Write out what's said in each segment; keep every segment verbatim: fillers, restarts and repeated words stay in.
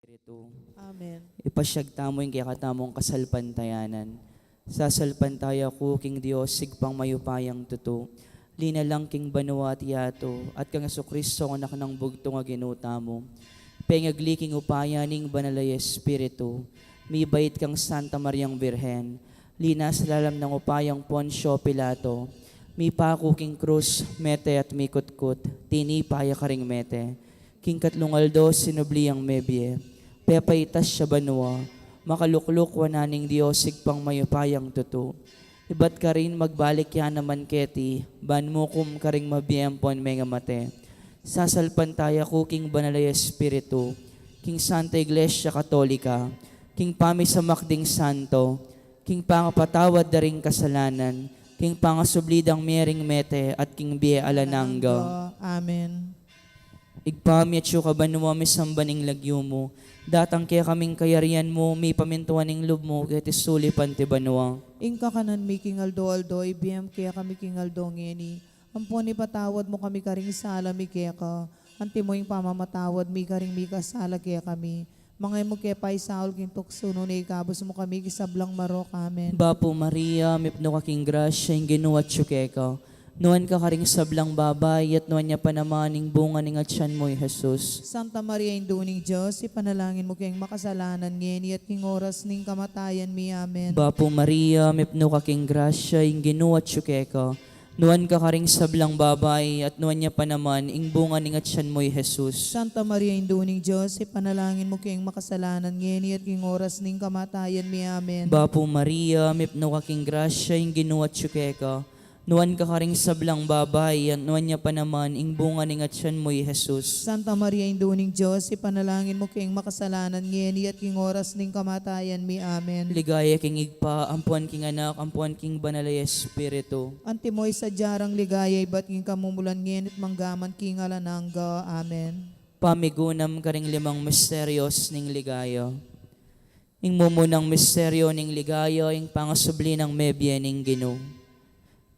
Espiritu. Amen. Ipasyag tamu ing kekatamung kasalpantayanan. Sasalpantaya ku king Dios, Ibpang mayupayang tutu, linalang king banua at yatu, at kang Jesucristo, Anak nang bugtung a Ginu tamu, pengagli king upaya ning Banal a Espiritu, mibait kang Santa Mariang Birhen, linasa lalam nang upayang Poncio Pilato, mipaku king krus, mete at mikutkut, tinipa ya karing mete, king katlung aldo sinubli yang mebie, pepaitas ya banua, makalukluk wanan ning Dios Ibpang mayupayang tutu. Ibat karin magbalik ya naman keti, ban mukum karing mabie ampon mengamate. Sasalpantaya ku king Banal a Espiritu, king Santa Iglesia Katolika, king pamisamak ding santo, king pangapatawad da ring kasalanan, king pangasubli dang mie ring mete, at king bie alang angga. Amen. Ibpa mi, atsu ka banua, misamban ing lagyu mu, datang kekami ing kayarian mu, mipamintuan ing lub mu keti sulip anti banua. Ing kakanan mi king aldo-aldo ibie mu kekami king aldo ngeni. Ampon ipatawad mu kami karing sala mi keka, antimo ing pamamatawad mi karing mikasala kekami. Manga e mu ke paisaul king tuksu, nune ikabus mu kami king sablang marok. Amen. Bapu Maria, mipnu ka king grasya, ing Ginu atsu keka. Nuan ka karing sablang babai, at nuan ya pa naman ing bunga ning atyan mu, i Jesus. Santa Maria, Indu ning Dios, ipanalangin mu keng makasalanan, ngeni at king oras ning kamatayan mi. Amen. Bapu Maria, mipnu ka king grasya, ing Ginu atsu keka. Nuan ka karing sablang babai, at nuan ya pa naman ing bunga ning atyan mu, i Jesus. Santa Maria, Indu ning Dios, ipanalangin mu keng makasalanan, ngeni at king oras ning kamatayan mi. Amen. Bapu Maria, mipnu ka king grasya, ing Ginu atsu keka. Nuan ka karing sablang babai, at nuan ya pa naman ing bunga ning atyan mu, i Jesus. Santa Maria, Indu ning Dios, ipanalangin mu keng makasalanan, ngeni at king oras ning kamatayan mi. Amen. Ligaya king Ibpa, ampuan king Anak, ampuan king Banal a Espiritu. Antimo ing sadya rang ligaya ibat king kamumulan, ngeni at manggaman king alang angga. Amen. Pamigunam karing limang misterios ning ligaya. Ing mumunang misteryo ning ligaya, ing pangasubli nang mebie ning Ginu.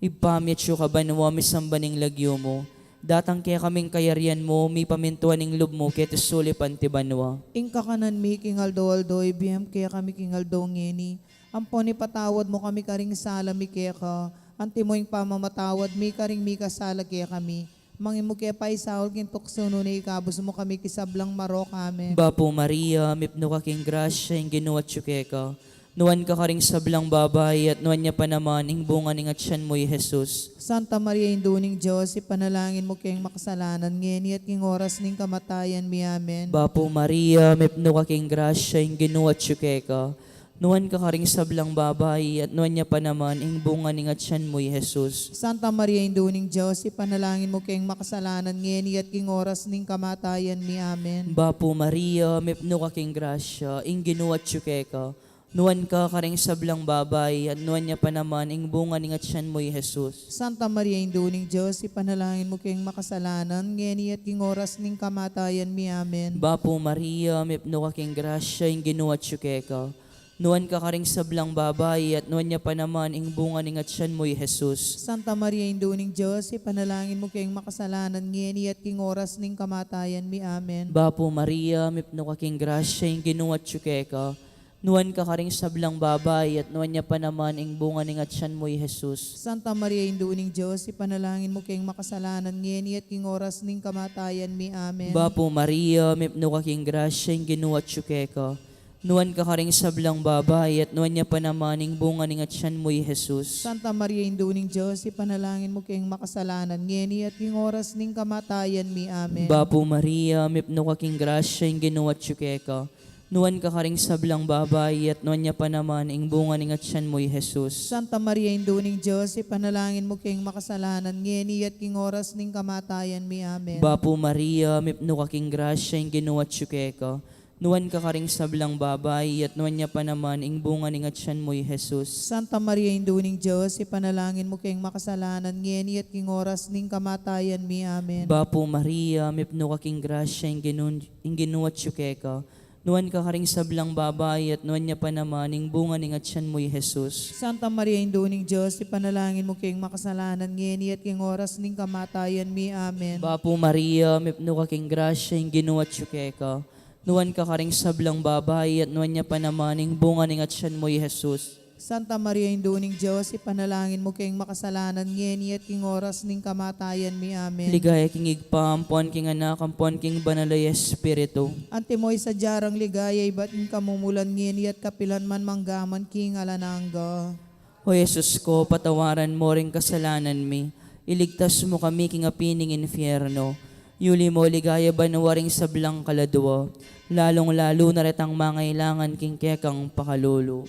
Ibpa mi atsu ka banua, misamban ing lagyu mu. Datang kekami ing kayarian mu, mipamintuan ing lub mu keti sulip anti banua. Ing kakanan mi king aldo-aldo, ibie mu kekami king aldo ngeni. Ampon ipatawad mu kami karing sala mi keka, antimo ing pamamatawad mi karing mikasala kekami. Manga e mu ke paisaul king tuksu, nune ikabus mu kami king sablang marok. Amen. Bapu Maria, mipnu ka king grasya, ing Ginu atsu keka. Nuan ka karing sablang babai, at nuan ya pa naman ing bunga ning atyan mu, i Jesus. Santa Maria, Indu ning Dios, ipanalangin mu keng makasalanan, ngeni at king oras ning kamatayan mi. Amen. Bapu Maria, mipnu ka king grasya, ing Ginu atsu keka. Nuan ka karing sablang babai, at nuan ya pa naman ing bunga ning atyan mu, i Jesus. Santa Maria, Indu ning Dios, ipanalangin mu keng makasalanan, ngeni at king oras ning kamatayan mi. Amen. Bapu Maria, mipnu ka king grasya, ing Ginu atsu keka. Nuan ka karing sablang babai, at nuan ya pa naman ing bunga ning atyan mu, i Jesus. Santa Maria, Indu ning Dios, ipanalangin mu keng makasalanan, ngeni at king oras ning kamatayan mi. Amen. Bapu Maria, mipnu ka king grasya, ing Ginu atsu keka. Nuan ka karing sablang babai, at nuan ya pa naman ing bunga ning atyan mu, i Jesus. Santa Maria, Indu ning Dios, ipanalangin mu keng makasalanan, ngeni at king oras ning kamatayan mi. Amen. Bapu Maria, mipnu ka king grasya, ing Ginu atsu keka. Nuan ka karing sablang babai, at nuan ya pa naman ing bunga ning atyan mu, i Jesus. Santa Maria, Indu ning Dios, ipanalangin mu keng makasalanan, ngeni at king oras ning kamatayan mi. Amen. Bapu Maria, mipnu ka king grasya, ing Ginu atsu keka. Nuan ka karing sablang babai, at nuan ya pa naman ing bunga ning atyan mu, i Jesus. Santa Maria, Indu ning Dios, ipanalangin mu keng makasalanan, ngeni at king oras ning kamatayan mi. Amen. Bapu Maria, mipnu ka king grasya, ing Ginu atsu keka. Nuan ka karing sablang babai, at nuan ya pa naman ing bunga ning atyan mu, i Jesus. Santa Maria, Indu ning Dios, ipanalangin mu keng makasalanan, ngeni at king oras ning kamatayan mi. Amen. Bapu Maria, mipnu ka king grasya, ing Ginu atsu keka. Nuan ka karing sablang babai, at nuan ya pa naman ing bunga ning atyan mu, i Jesus. Santa Maria, Indu ning Dios, ipanalangin mu keng makasalanan, ngeni at king oras ning kamatayan mi. Amen. Bapu Maria, mipnu ka king grasya, ing Ginu, ing Ginu atsu keka. Nuan ka karing sablang babai, at nuan ya pa naman ing bunga ning atyan mu, i Jesus. Santa Maria, Indu ning Dios, ipanalangin mu keng makasalanan, ngeni at king oras ning kamatayan mi. Amen. Bapu Maria, mipnu ka king grasya, ing Ginu atsu keka. Nuan ka karing sablang babai, at nuan ya pa naman ing bunga ning atyan mu, i Jesus. Santa Maria, Indu ning Dios, ipanalangin mu keng makasalanan, ngeni at king oras ning kamatayan mi. Amen. Ligaya king Ibpa, ampon king Anak, ampon king Banal a Espiritu. Antimo ing sadya rang ligaya ibat king kamumulan, ngeni at kapilan man, mangga man king alang angga. O Jesus ko, patawaran mo ring kasalanan mi, iligtas mo kami king api ning infierno, yuli mo ligaya banua ring sablang kaladua, lalung-lalu na retang mangailangan king kekang pakalulu.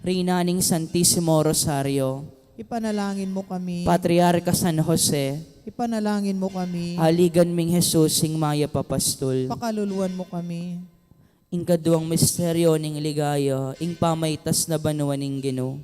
Reyna ning Santisimo Rosario. Ipanalangin mo kami. Patriarka San Jose. Ipanalangin mo kami. Aligan ming Jesus, ing mayap a pastul. Pakaluluan mo kami. Ing kaduang misteryo ning ligaya, ing pamaitas na banua ning Ginu.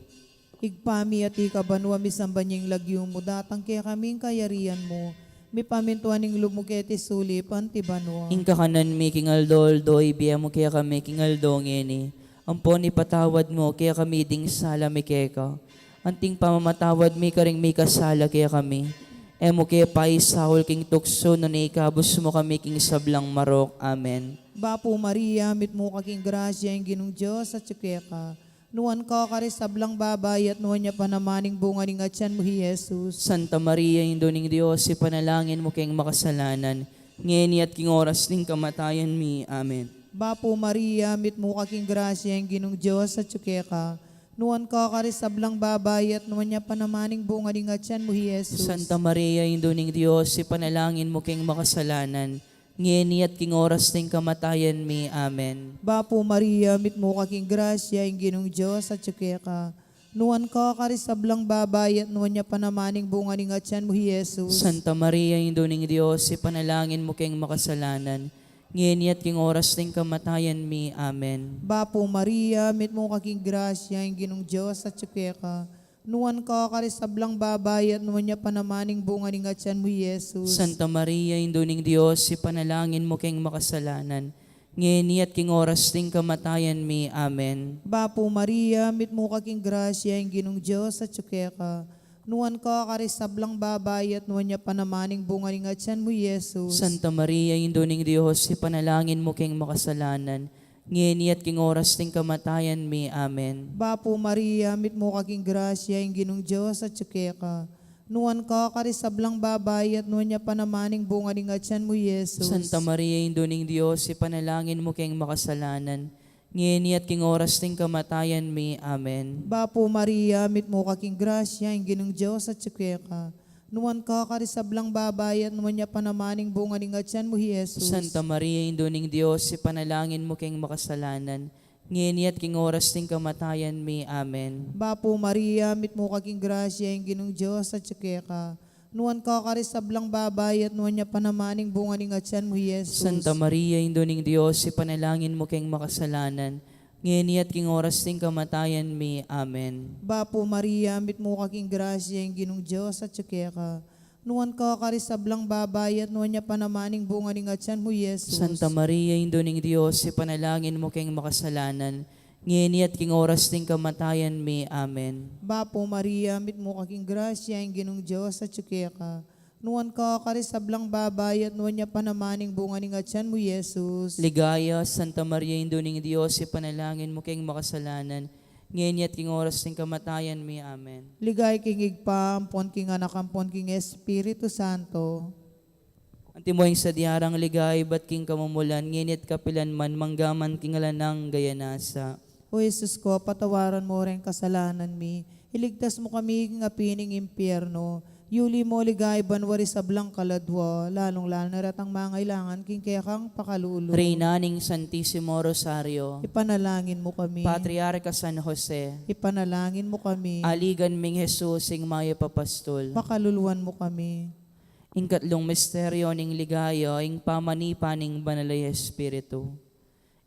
Ibpa mi, atiu ka banua, misamban ya ing lagyu mu, datang kekami ing kayarian mu, mipamintuan ing lub mu keti sulip anti banua. Ing kakanan mi king aldo-aldo, ibie mu kekami king aldo ngeni, ampon ipatawad mu kekami ding sala mi keka, anting pamamatawad mi karing mikasala kekami. E mu ke paisaul king tuksu, nune ikabus mu kami king sablang marok. Amen. Bapu Maria, mitmu ka king grasya, ing Ginung Dios atyu keka. Nuan ka karing sablang babai, at nuan ya pa naman ing bunga ning atyan mu, i Jesus. Santa Maria, Indu ning Dios, ipanalangin mu keng makasalanan, ngeni at king oras ning kamatayan mi. Amen. Bapu Maria, mitmu ka king grasya, ing Ginung Dios atyu keka. Nuan ka karing sablang babai, at nuan ya pa naman ing bunga ning atyan mu, i Jesus. Santa Maria, Indu ning Dios, ipanalangin mu keng makasalanan, ngeni at king oras ning kamatayan mi. Amen. Bapu Maria, mitmu ka king grasya, ing Ginung Dios atyu keka. Nuan ka karing sablang babai, at nuan ya pa naman ing bunga ning atyan mu, i Jesus. Santa Maria, Indu ning Dios, ipanalangin mu keng makasalanan, ngeni at king oras ning kamatayan mi. Amen. Bapu Maria, mitmu ka king grasya, ing Ginung Dios atyu keka. Nuan ka karing sablang babai, at nuan ya pa naman ing bunga ning atyan mu, i Jesus. Santa Maria, Indu ning Dios, ipanalangin mu keng makasalanan, ngeni at king oras ning kamatayan mi. Amen. Bapu Maria, mitmu ka king grasya, ing Ginung Dios atyu keka. Nuan ka karing sablang babai, at nuan ya pa naman ing bunga ning atyan mu, i Jesus. Santa Maria, Indu ning Dios, ipanalangin mu keng makasalanan, ngeni at king oras ning kamatayan mi. Amen. Bapu Maria, mitmu ka king grasya, ing Ginung Dios atyu keka. Nuan ka karing sablang babai, at nuan ya pa naman ing bunga ning atyan mu, i Jesus. Santa Maria, Indu ning Dios, ipanalangin mu keng makasalanan, ngeni at king oras ning kamatayan mi. Amen. Bapu Maria, mitmu ka king grasya, ing Ginung Dios atyu keka. Nuan ka karing sablang babai, at nuan ya pa naman ing bunga ning atyan mu, i Jesus. Santa Maria, Indu ning Dios, ipanalangin mu keng makasalanan, ngeni at king oras ning kamatayan mi. Amen. Bapu Maria, mitmu ka king grasya, ing Ginung Dios atyu keka. Nuan ka karing sablang babai, at nuan ya pa naman ing bunga ning atyan mu, i Jesus. Santa Maria, Indu ning Dios, ipanalangin mu keng makasalanan, ngeni at king oras ning kamatayan mi. Amen. Bapu Maria, mitmu ka king grasya, ing Ginung Dios atyu keka. Nuan ka karing sablang babai, at nuan ya pa naman ing bunga ning atyan mu, i Jesus. Santa Maria, Indu ning Dios, ipanalangin mu keng makasalanan, ngeni at king oras ning kamatayan mi. Amen. Bapu Maria, mitmu ka king grasya, ing Ginung Dios atyu keka. Nuan ka karing sablang babai, at nuan ya pa naman ing bunga ning atyan mu, i Jesus. Ligaya, Santa Maria, Indu ning Dios, ipanalangin mu keng makasalanan, ngeni at king oras ning kamatayan mi. Amen. Ligaya king Ibpa, ampon king Anak, ampon king Espiritu Santo. Antimo ing sadya rang ligaya ibat king kamumulan, ngeni at kapilan man, mangga man king alang angga. Amen. O Jesus ko, patawaran mo reng kasalanan mi, iligtas mo kami king api ning impyerno, yuli mo ligaya banua ring sablang kaladua, lalung-lalu na retang mangailangan king kekang pakalulu. Reyna ning Santisimo Rosario. Ipanalangin mo kami. Patriarka San Jose. Ipanalangin mo kami. Aligan ming Jesus, ing mayap a pastul. Pakaluluan mo kami. Ing katlung misteryo ning ligaya, ing pamanipa ning Banal a Espiritu.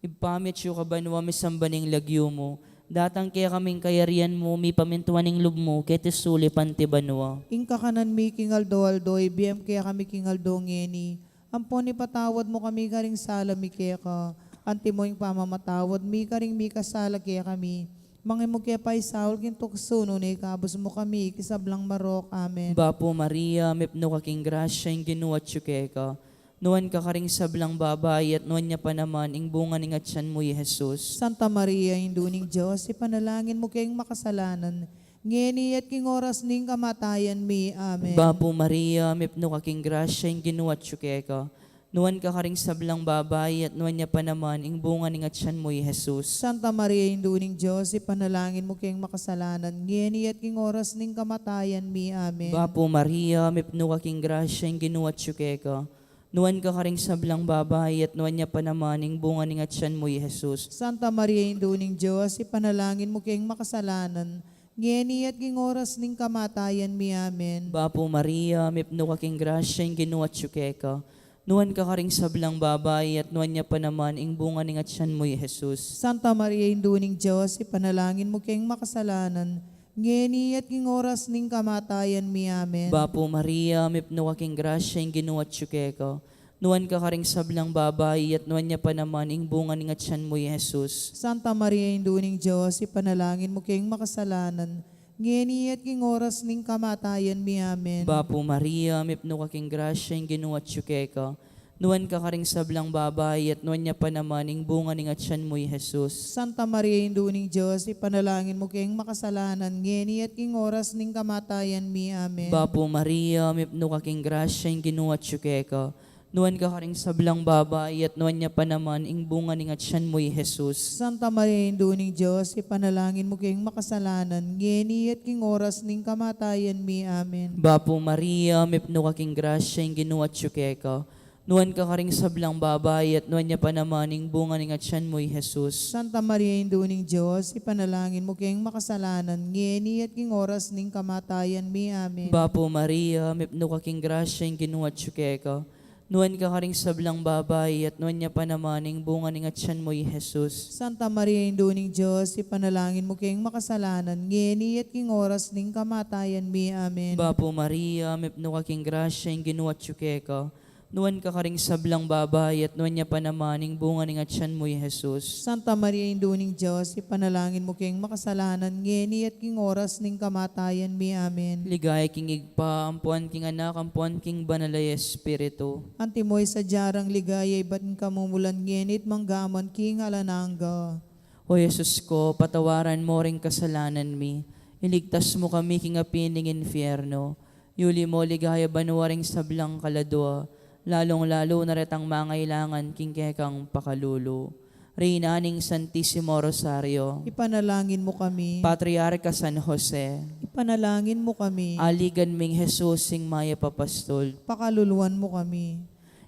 Ibpa mi, atyu ka banua, misamban ing lagyu mu, datang kekami ing kayarian mu, mipamintuan ing lub mu keti sulip anti banua. Ing kakanan mi king aldo-aldo, ibie mu kekami king aldo ngeni, ampon ipatawad mu kami karing sala mi keka, antimo ing pamamatawad mi karing mikasala kekami. Manga e mu ke paisaul king tuksu, nune ikabus mu kami king sablang marok. Amen. Bapu Maria, mipnu ka king grasya, ing Ginu atyu keka. Nuan ka karing sablang babai, at nuan ya pa naman ing bunga ning atyan mu, i Jesus. Santa Maria, Indu ning Dios, ipanalangin mu keng makasalanan, ngeni at king oras ning kamatayan mi. Amen. Bapu Maria, mipnu ka king grasya, ing Ginu atyu keka. Nuan ka karing sablang babai, at nuan ya pa naman ing bunga ning atyan mu, i Jesus. Santa Maria, Indu ning Dios, ipanalangin mu keng makasalanan, ngeni at king oras ning kamatayan mi. Amen. Bapu Maria, mipnu ka king grasya, ing Ginu atyu keka. Nuan ka karing sablang babai, at nuan ya pa naman ing bunga ning atyan mu, i Jesus. Santa Maria, Indu ning Dios, ipanalangin mu keng makasalanan, ngeni at king oras ning kamatayan mi. Amen. Bapu Maria, mipnu ka king grasya, ing Ginu atyu keka. Nuan ka karing sablang babai, at nuan ya pa naman ing bunga ning atyan mu, i Jesus. Santa Maria, Indu ning Dios, ipanalangin mu keng makasalanan, ngeni at king oras ning kamatayan mi. Amen. Bapu Maria, mipnu ka king grasya, ing Ginu atyu keka. Nuan ka karing sablang babai, at nuan ya pa naman ing bunga ning atyan mu, i Jesus. Santa Maria, Indu ning Dios, ipanalangin mu keng makasalanan, ngeni at king oras ning kamatayan mi. Amen. Bapu Maria, mipnu ka king grasya, ing Ginu atyu keka. Nuan ka karing sablang babai, at nuan ya pa naman ing bunga ning atyan mu, i Jesus. Santa Maria, Indu ning Dios, ipanalangin mu keng makasalanan, ngeni at king oras ning kamatayan mi. Amen. Bapu Maria, mipnu ka king grasya, ing Ginu atyu keka. Nuan ka karing sablang babai, at nuan ya pa naman ing bunga ning atyan mu, i Jesus. Santa Maria, Indu ning Dios, ipanalangin mu keng makasalanan, ngeni at king oras ning kamatayan mi. Amen. Bapu Maria, mipnu ka king grasya, ing Ginu atyu keka. Nuan ka karing sablang babai, at nuan ya pa naman ing bunga ning atyan mu, i Jesus. Santa Maria, Indu ning Dios, ipanalangin mu keng makasalanan, ngeni at king oras ning kamatayan mi. Amen. Bapu Maria, mipnu ka king grasya, ing Ginu atyu keka. Nuan ka karing sablang babai, at nuan ya pa naman ing bunga ning atyan mu, i Jesus. Santa Maria, Indu ning Dios, ipanalangin mu keng makasalanan, ngeni at king oras ning kamatayan mi. Amen. Bapu Maria, mipnu ka king grasya, ing Ginu atyu keka. Nuan ka karing sablang babai, at nuan ya pa naman ing bunga ning atyan mu, i Jesus. Santa Maria, Indu ning Dios, ipanalangin mu keng makasalanan, ngeni at king oras ning kamatayan mi. Amen. Ligaya king Ibpa, ampon king Anak, ampon king Banal a Espiritu. Antimo ing sadya rang ligaya ibat king kamumulan, ngeni at mangga man king alang angga. O Jesus ko, patawaran mu ring kasalanan mi, iligtas mu kami king api ning infierno, yuli mu ligaya banua ring sablang kaladua, lalung-lalu na retang mangailangan king kekang pakalulu. Reyna ning Santisimo Rosario, ipanalangin mu kami. Patriarka San Jose, ipanalangin mu kami. Aligan ming Jesus, ing mayap a pastul, pakaluluan mu kami.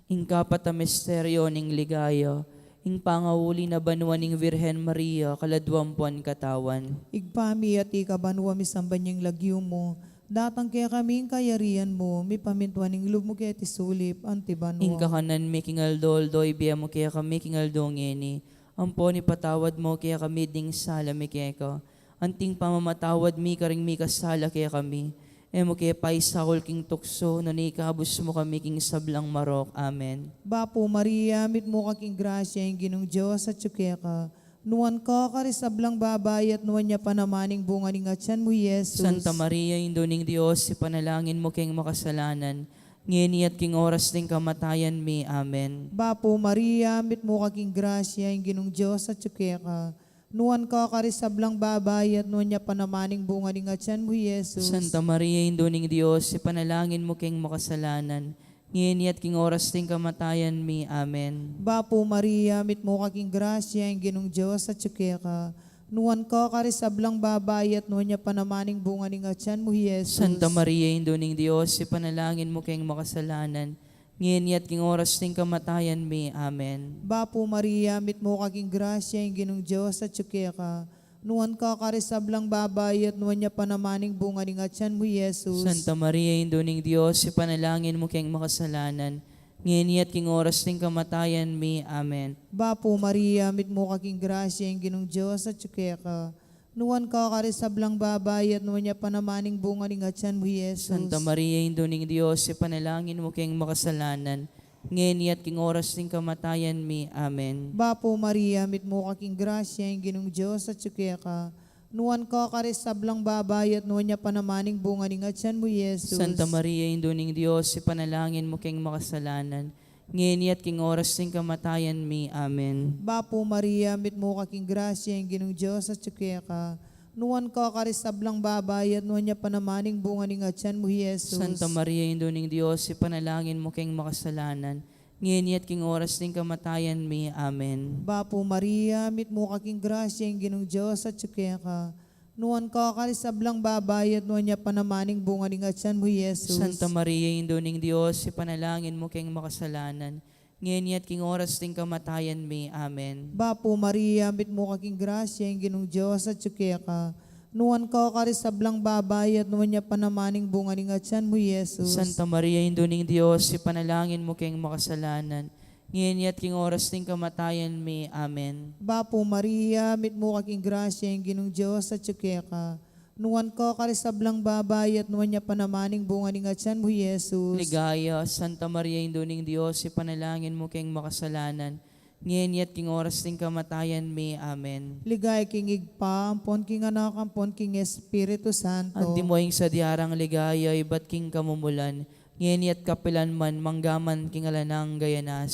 Ing kapat a misteryo ning ligaya, ing pangauli na banua ning Virgen Maria, kaladua ampon katawan. Ibpa mi, atiu ka banua, misamban ya ing lagyu mu, datang kekami ing kayarian mu, mipamintuan ing lub mu keti sulip anti banua. Ing kakanan mi king aldo-aldo ibie mu kekami king aldo ngeni, ampon ipatawad mu kekami ding sala mi keka, anting pamamatawad mi karing mikasala kekami. E mu ke paisaul king tuksu, nune ikabus mu kami king sablang marok. Amen. Bapu Maria, mitmu ka king grasya, ing Ginung Dios atyu keka. Nuan ka karing sablang babai, at nuan ya pa naman ing bunga ning atyan mu, i Jesus. Santa Maria, Indu ning Dios, ipanalangin mu keng makasalanan, ngeni at king oras ning kamatayan mi. Amen. Bapu Maria, mitmu ka king grasya, ing Ginung Dios atyu keka. Nuan ka karing sablang babai, at nuan ya pa naman ing bunga ning atyan mu, i Jesus. Santa Maria, Indu ning Dios, ipanalangin mu keng makasalanan, ngeni at king oras ning kamatayan mi. Amen. Bapu Maria, mitmu ka king grasya, ing Ginung Dios atyu keka. Nuan ka karing sablang babai, at nuan ya pa naman ing bunga ning atyan mu, i Jesus. Santa Maria, Indu ning Dios, ipanalangin mu keng makasalanan, ngeni at king oras ning kamatayan mi. Amen. Bapu Maria, mitmu ka king grasya, ing Ginung Dios atyu keka. Nuan ka karing sablang babai, at nuan ya pa naman ing bunga ning atyan mu, i Jesus. Santa Maria, Indu ning Dios, ipanalangin mu keng makasalanan, ngeni at king oras ning kamatayan mi. Amen. Bapu Maria, mitmu ka king grasya, ing Ginung Dios atyu keka. Nuan ka karing sablang babai, at nuan ya pa naman ing bunga ning atyan mu, i Jesus. Santa Maria, Indu ning Dios, ipanalangin mu keng makasalanan, ngeni at king oras ning kamatayan mi. Amen. Bapu Maria, mitmu ka king grasya, ing Ginung Dios atyu keka. Nuan ka karing sablang babai, at nuan ya pa naman ing bunga ning atyan mu, i Jesus. Santa Maria, Indu ning Dios, ipanalangin mu keng makasalanan, ngeni at king oras ning kamatayan mi. Amen. Bapu Maria, mitmu ka king grasya, ing Ginung Dios atyu keka. Nuan ka karing sablang babai, at nuan ya pa naman ing bunga ning atyan mu, Jesus. Santa Maria, Indu ning Dios, ipanalangin mu keng makasalanan, ngeni at king oras ning kamatayan mi. Amen. Bapu Maria, mitmu ka king grasya, ing Ginung Dios atyu keka. Nuan ka karing sablang babai, at nuan ya pa naman ing bunga ning atyan mu, Jesus. Santa Maria, Indu ning Dios, ipanalangin mu keng makasalanan, ngeni at king oras ning kamatayan mi. Amen. Bapu Maria, mitmu ka king grasya, ing Ginung Dios atyu keka. Nuan ka karing sablang babai, at nuan ya pa naman ing bunga ning atyan mu, Jesus. Santa Maria, Indu ning Dios, ipanalangin mu keng makasalanan, ngeni at king oras ning kamatayan mi. Amen. Bapu Maria, mitmu ka king grasya, ing Ginung Dios atyu keka. Nuan ka karing sablang babai, at nuan ya pa naman ing bunga ning atyan mu, Jesus. Ligaya, Santa Maria, Indu ning Dios, ipanalangin mu keng makasalanan, ngeni at king oras ning kamatayan mi. Amen. Ligaya king Ibpa, ampon king Anak, ampon king Espiritu Santo. Antimo ing sadya rang ligaya ibat king kamumulan, ngeni at kapilan man, manggaman king alang angga. Amen.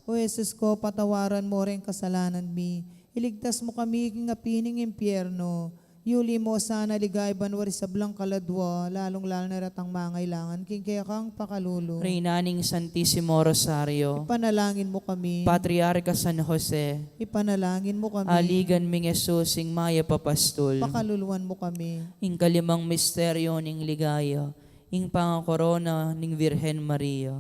O Jesus ko, patawaran mu ring kasalanan mi, iligtas mu kami king api ning impyerno, yuli mu sana king banua ring sablang kaladua, lalung-lalu na retang mangailangan king kekang pakalulu. Reyna ning Santisimo Rosario, ipanalangin mu kami. Patriarka San Jose, ipanalangin mu kami. Aligan ming Jesus, ing mayap a pastul, pakaluluan mu kami. Ing kalimang misteryo ning ligaya, ing pangakorona ning Virgen Maria.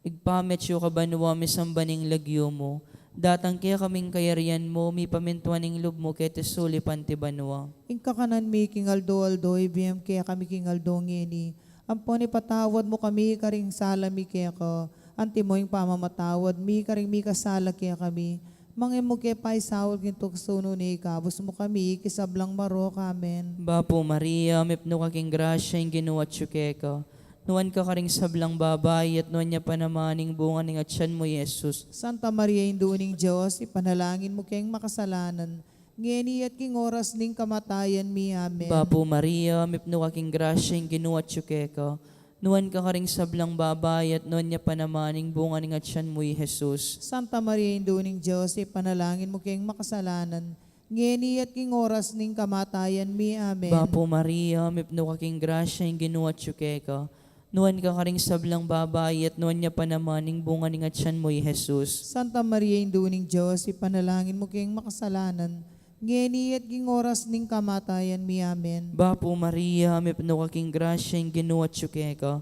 Ibpa mi atsu ka banua, misamban ing lagyu mu, datang kekami ing kayarian mu, mipamintuan ing lub mu keti sulip anti banua. Ing kakanan mi king aldo-aldo ibie mu kekami king aldo ngeni, ampon ipatawad mu kami karing sala mi keka, antimo ing pamamatawad mi karing mikasala kekami. Manga e mu ke paisaul king tuksu, nune ikabus mu kami king sablang marok. Amen. Bapu Maria, mipnu ka king grasya, ing Ginu atsu keka. Nuan ka karing sablang babai, at nuan ya pa naman ing bunga ning atyan mu, i Jesus. Santa Maria, Indu ning Dios, ipanalangin mu keng makasalanan, ngeni at king oras ning kamatayan mi. Amen. Bapu Maria, mipnu ka king grasya, ing Ginu atsu keka. Nuan ka karing sablang babai, at nuan ya pa naman ing bunga ning atyan mu, i Jesus. Santa Maria, Indu ning Dios, ipanalangin mu keng makasalanan, ngeni at king oras ning kamatayan mi. Amen. Bapu Maria, mipnu ka king grasya, ing Ginu atsu keka. Nuan ka karing sablang babai, at nuan ya pa naman ing bunga ning atyan mu, i Jesus. Santa Maria, Indu ning Dios, ipanalangin mu keng makasalanan, ngeni at king oras ning kamatayan mi. Amen. Bapu Maria, mipnu ka king grasya, ing Ginu atsu keka.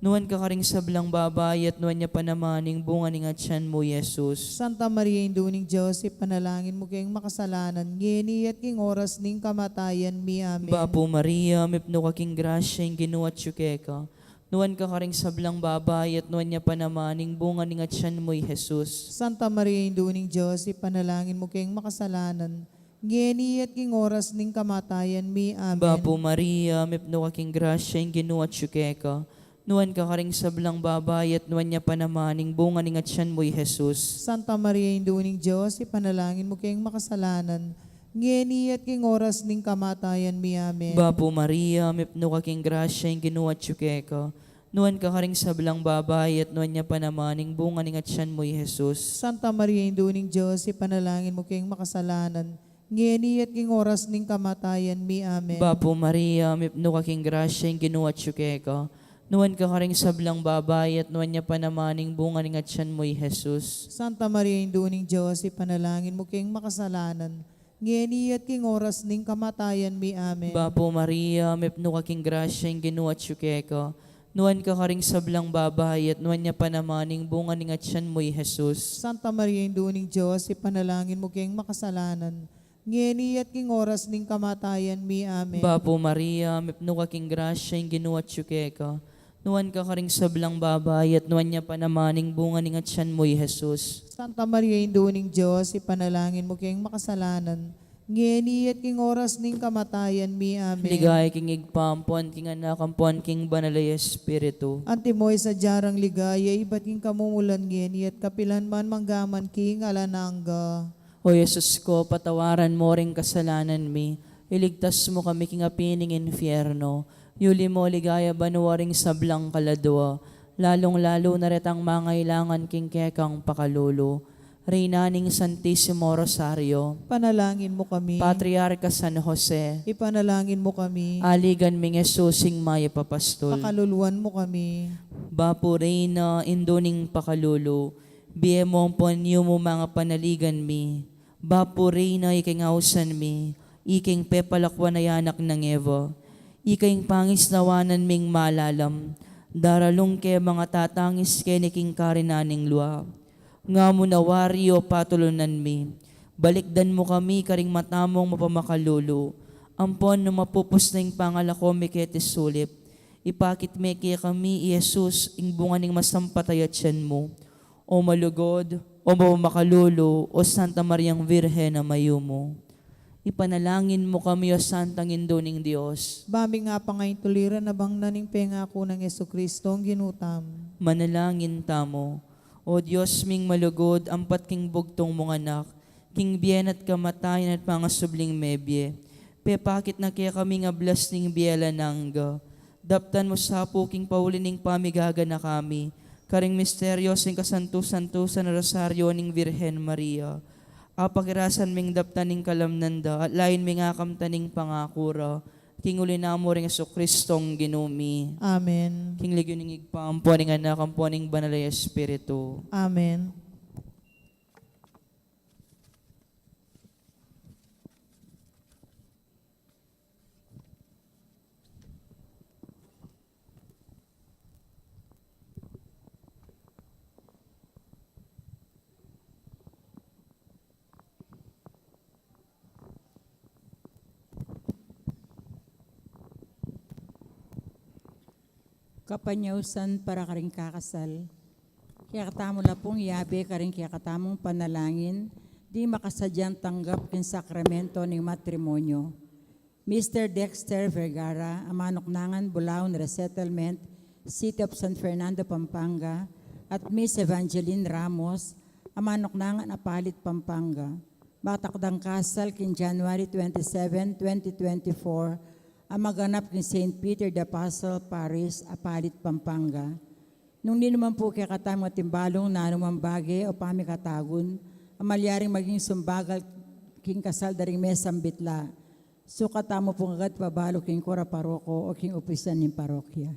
Nuan ka karing sablang babai, at nuan ya pa naman ing bunga ning atyan mu, i Jesus. Santa Maria, Indu ning Dios, ipanalangin mu keng makasalanan, ngeni at king oras ning kamatayan mi. Amen. Bapu Maria, mipnu ka king grasya, ing Ginu atsu keka. Nuan ka karing sablang babai, at nuan ya pa naman ing bunga ning atyan mu, i Jesus. Santa Maria, Indu ning Dios, ipanalangin mu keng makasalanan, ngeni at king oras ning kamatayan mi. Amen. Bapu Maria, mipnu ka king grasya, ing Ginu atsu keka. Nuan ka karing sablang babai, at nuan ya pa naman ing bunga ning atyan mu, i Jesus. Santa Maria, Indu ning Dios, ipanalangin mu keng makasalanan, ngeni at king oras ning kamatayan mi. Amen. Bapu Maria, mipnu ka king grasya, ing Ginu atsu keka. Nuan ka karing sablang babai, at nuan ya pa naman ing bunga ning atyan mu, i Jesus. Santa Maria, Indu ning Dios, ipanalangin mu keng makasalanan, ngeni at king oras ning kamatayan mi. Amen. Bapu Maria, mipnu ka king grasya, ing Ginu atsu keka. Nuan ka karing sablang babai, at nuan ya pa naman ing bunga ning atyan mu, i Jesus. Santa Maria, Indu ning Dios, ipanalangin mu keng makasalanan, ngeni at king oras ning kamatayan mi. Amen. Bapu Maria, mipnu ka king grasya, ing Ginu atsu keka. Nuan ka karing sablang babai, at nuan ya pa naman ing bunga ning atyan mu, i Jesus. Santa Maria, Indu ning Dios, ipanalangin mu keng makasalanan, ngeni at king oras ning kamatayan mi. Amen. Bapu Maria, mipnu ka king grasya, ing Ginu atsu keka. Nuan ka karing sablang babai, at nuan ya pa naman ing bunga ning atyan mu, i Jesus. Santa Maria, Indu ning Dios, ipanalangin mu keng makasalanan, ngeni at king oras ning kamatayan mi. Amen. Ligaya king Ibpa, ampon king Anak, ampon king Banal a Espiritu. Antimo ing sadya rang ligaya ibat king kamumulan, ngeni at kapilan man, manggaman king alang angga. O Jesus ko, patawaran mu ring kasalanan mi, iligtas mu kami king api ning infierno, yuli mu king ligaya banua ring sablang kaladua, lalung-lalu na retang mangailangan king kekang pakalulu. Reyna ning Santisimo Rosario, panalangin mu kami. Patriarka San Jose, ipanalangin mu kami. Aligan ming Jesus ing mayap a pastul, pakaluluan mu kami. Bapu Reyna, Indu ning pakalulu, bie mu ampon yumu mangapanaligan mi. Bapu Reyna, ikeng ausan mi, ikeng pepalakuan a anak nang Eva, ikeng pangisnawanan ming malalam, daralung ke mangatatangis keni king karinan ning lua. Nga mu na wari, o patulunan mi, balikdan mu kami karing mata mung mapamakalulu, ampon nung mapupus na ing pangalako mi keti sulip, ipakit me kekami i Jesus, ing bunga ning masampat a atian mu. O malugud, o mapamakalulu, o Santa Mariang Virgen a mayumu. Ipanalangin mu kami, o Santang Indu ning Dios. Ba ming apangaintuliran a bangnan ning pengaku nang Jesucristo a Ginu tamu. Manalangin tamu. O Dios ming malugud, ampat king bugtung mung Anak, king bie na at kamatayan at pangasubling mebie, pepakit na kekami ing ablas ning bie alang angga. Daptan mu sa pu king pauli ning pamigaganaka mi karing misteryo ning kasantu-santusan a Rosario ning Virgen Maria. Apakirasan ming daptan ing kalamnan da, at lain ming akamtan ing pangaku ra, king uli na mu ring Jesucristo a Ginu mi. Amen. King ligyu ning Ibpa, ampo ning Anak, ampo ning Banal a Espiritu. Amen. Kapanyausan para karing kakasal. Kekatamu la pung yabe karing kekatamung panalangin, ding makasadyang tanggap king sakramento ning matrimonyo. Mister Dexter Vergara, a manuknangan Bulaon Resettlement, City of San Fernando, Pampanga, at Miss Evangeline Ramos, a manuknangan Apalit, Pampanga. Matakdang kasal king January twenty-seven, twenty twenty-four, a maganap king Saint Peter the Apostle Parish, Apalit, Pampanga. Nung ninuman pu kekatamung ating balung nanu mang bage o pamikatagun a malyaring maging sumbagal king kasal da ring mesambit la, sukat tamu pung agad pabalu king kura paroko o king opisan ning parokya.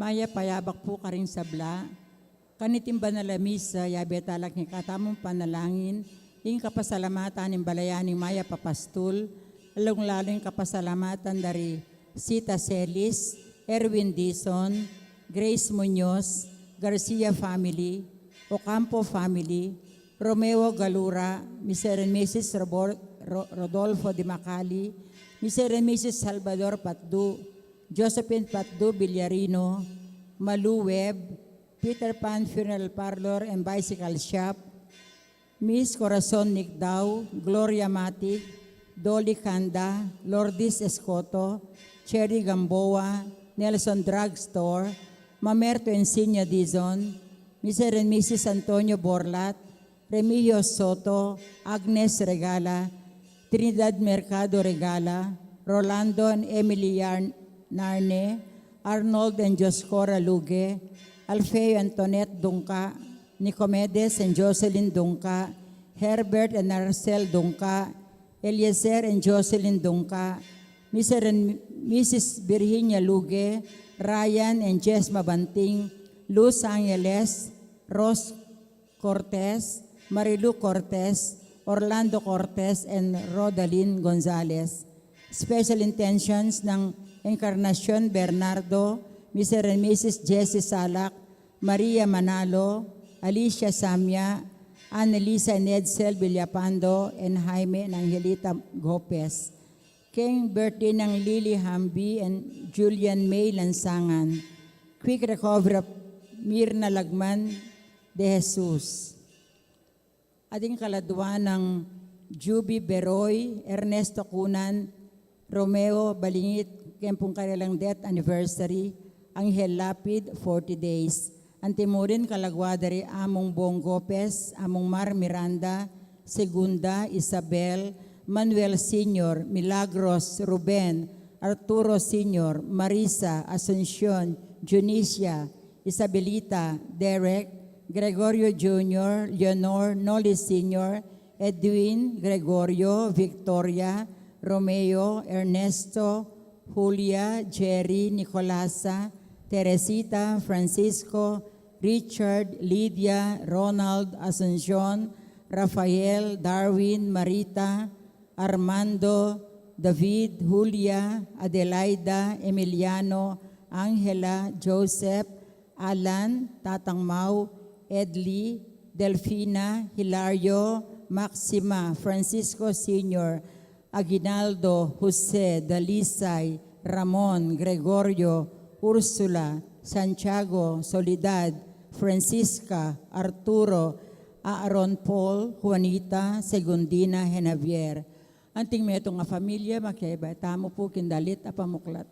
Mayap a yabak pu karing sabla. Kaniting banal a misa, yabe tala king kekatamung panalangin ing kapasalamatan ning balayan ning mayap a pastul, lalung-lalu ing kapasalamatan da ri Sita Celis, Erwin Dizon, Grace Muñoz, Garcia family, Ocampo family, Romeo Galura, Mister and Missus Robor-, Ro-, Rodolfo de Macali, Mister and Missus Salvador Patdu, Josephine Patdu Villarino, Malu Webb, Peter Pan Funeral Parlor and Bicycle Shop, Miss Corazon Nicdao, Gloria Matic, Dolly Canda, Lourdes Escoto, Cherry Gamboa, Nelson Drugstore, Mamerto Insigne Dizon, Mister and Missus Antonio Borlat, Remigio Soto, Agnes Regala, Trinidad Mercado Regala, Rolando and Emily Yarn-, Narne, Arnold and Dioscora Luge, Alfeo Antoinette Dungca, Nicomedes and Jocelyn Dungca, Herbert and Arcel Dungca, Eliezer and Jocelyn Dungca, Mister and Missus Virginia Luge, Ryan and Jess Mabanting, Los Angeles, Ros Cortez, Marilu Cortez, Orlando Cortez, and Rodalyn Gonzalez. Special intentions ng Encarnacion Bernardo, Mister and Missus Jessie Salak, Maria Manalo, Alicia Samia, Annalisa and Edsel Villapando, and Jaime and Angelita Gopez. Keng birthday ng Lily Hamby and Julian May Lansangan. Quick recovery of Mirna Lagman de Jesus. Ating kaladwa ng Juby Beroy, Ernesto Cunan, Romeo Balingit, keng pung karelang death anniversary, Angel Lapid, forty days. Antimurin kalagwa da ri Among Bong Gopez, Among Mar Miranda, Segunda, Isabel, Manuel Senior, Milagros, Ruben, Arturo Senior, Marisa, Asuncion, Junicia, Isabelita, Derek, Gregorio Junior, Leonor, Noli Senior, Edwin, Gregorio, Victoria, Romeo, Ernesto, Julia, Jerry, Nicolasa, Teresita, Francisco, Richard, Lydia, Ronald, Asuncion, Rafael, Darwin, Marita, Armando, David, Julia, Adelaida, Emiliano, Angela, Joseph, Alan, Tatang Mau, Edley, Delfina, Hilario, Maxima, Francisco Senior, Aguinaldo, Jose, Dalisay, Ramon, Gregorio, Ursula, Santiago, Soledad, Francisca, Arturo, Aaron Paul, Juanita, Segundina, and Javier. Anting metung a familia, makiabe tamu pu king dalit a pamuklat.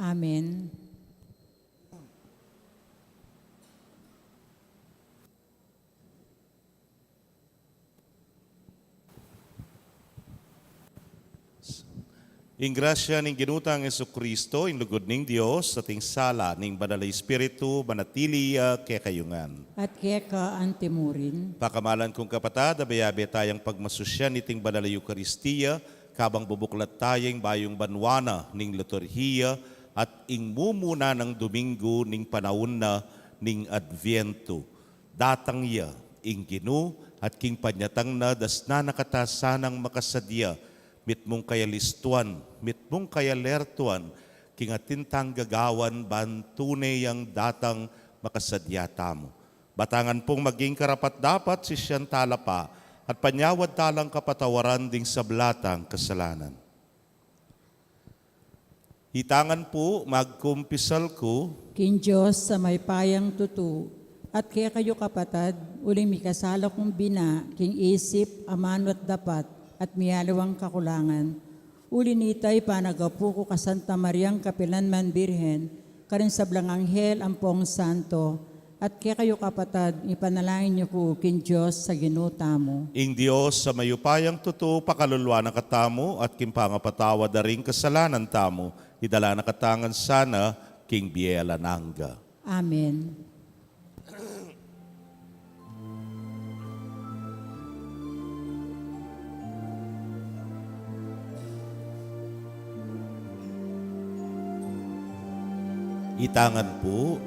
Amen. Ing grasya ning Ginu tang Jesucristo, ing lugud ning Dios, at ing sala ning Banal a Espiritu, manatili ya kekayu ngan. At keka antimurin. Pakamalan kung kapatad, abe-abe tayang pagmasusyan iting Banal a Eukaristia, kabang bubuklat taya ing bayung banua na ning liturhiya at ing mumuna nang Domingo ning panaun na ning Adviento. Datang ya ing Ginu, at king panyatang na, dasnan na kata sanang makasadya, mitmung kayalistuan, mitmung kayalertuan, king atin tang gagawan ban tune yang datang makasadya tamu. Batangan pung maging karapat-dapat sisyan tala pa, at panyawad talang kapatawaran ding sabla tang kasalanan. Itangan pu, magkumpisal ku king Dios a mayupayang tutu, at kekayu kapatad, uling mikasala kung bina, king isip, amanu at dapat, at mialiwang kakulangan. Uli nita, ipanagapu ku ka Santa Mariang kapilanman Birhen, karing sablang anghel ampong santo, at kekayu kapatad, ipanalangin yu ku king Dios a Ginu tamu. Ing Dios a mayupayang tutu, pakaluluan na katamu, at king pangapatawad da ring kasalanan tamu, idala na kata ngan sana king bie alang angga. Amen. Itangan pu.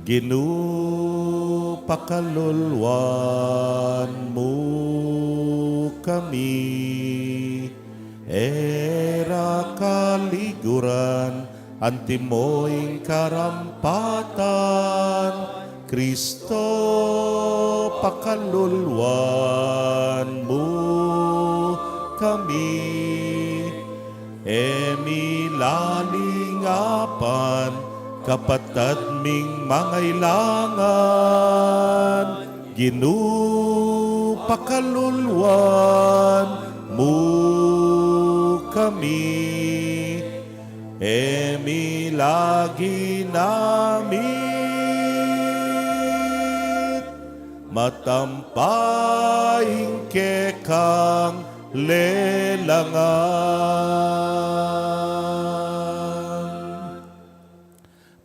Ginu, pakaluluan mu kami, e ra kaliguran, antimo ing karampatan, Kristo, pakaluluan mu kami. E mi lalingapan, kapatad ming mangailangan, Ginu, pakaluluan mu kami. E mi lagi namit matampa ing kekang lelangan.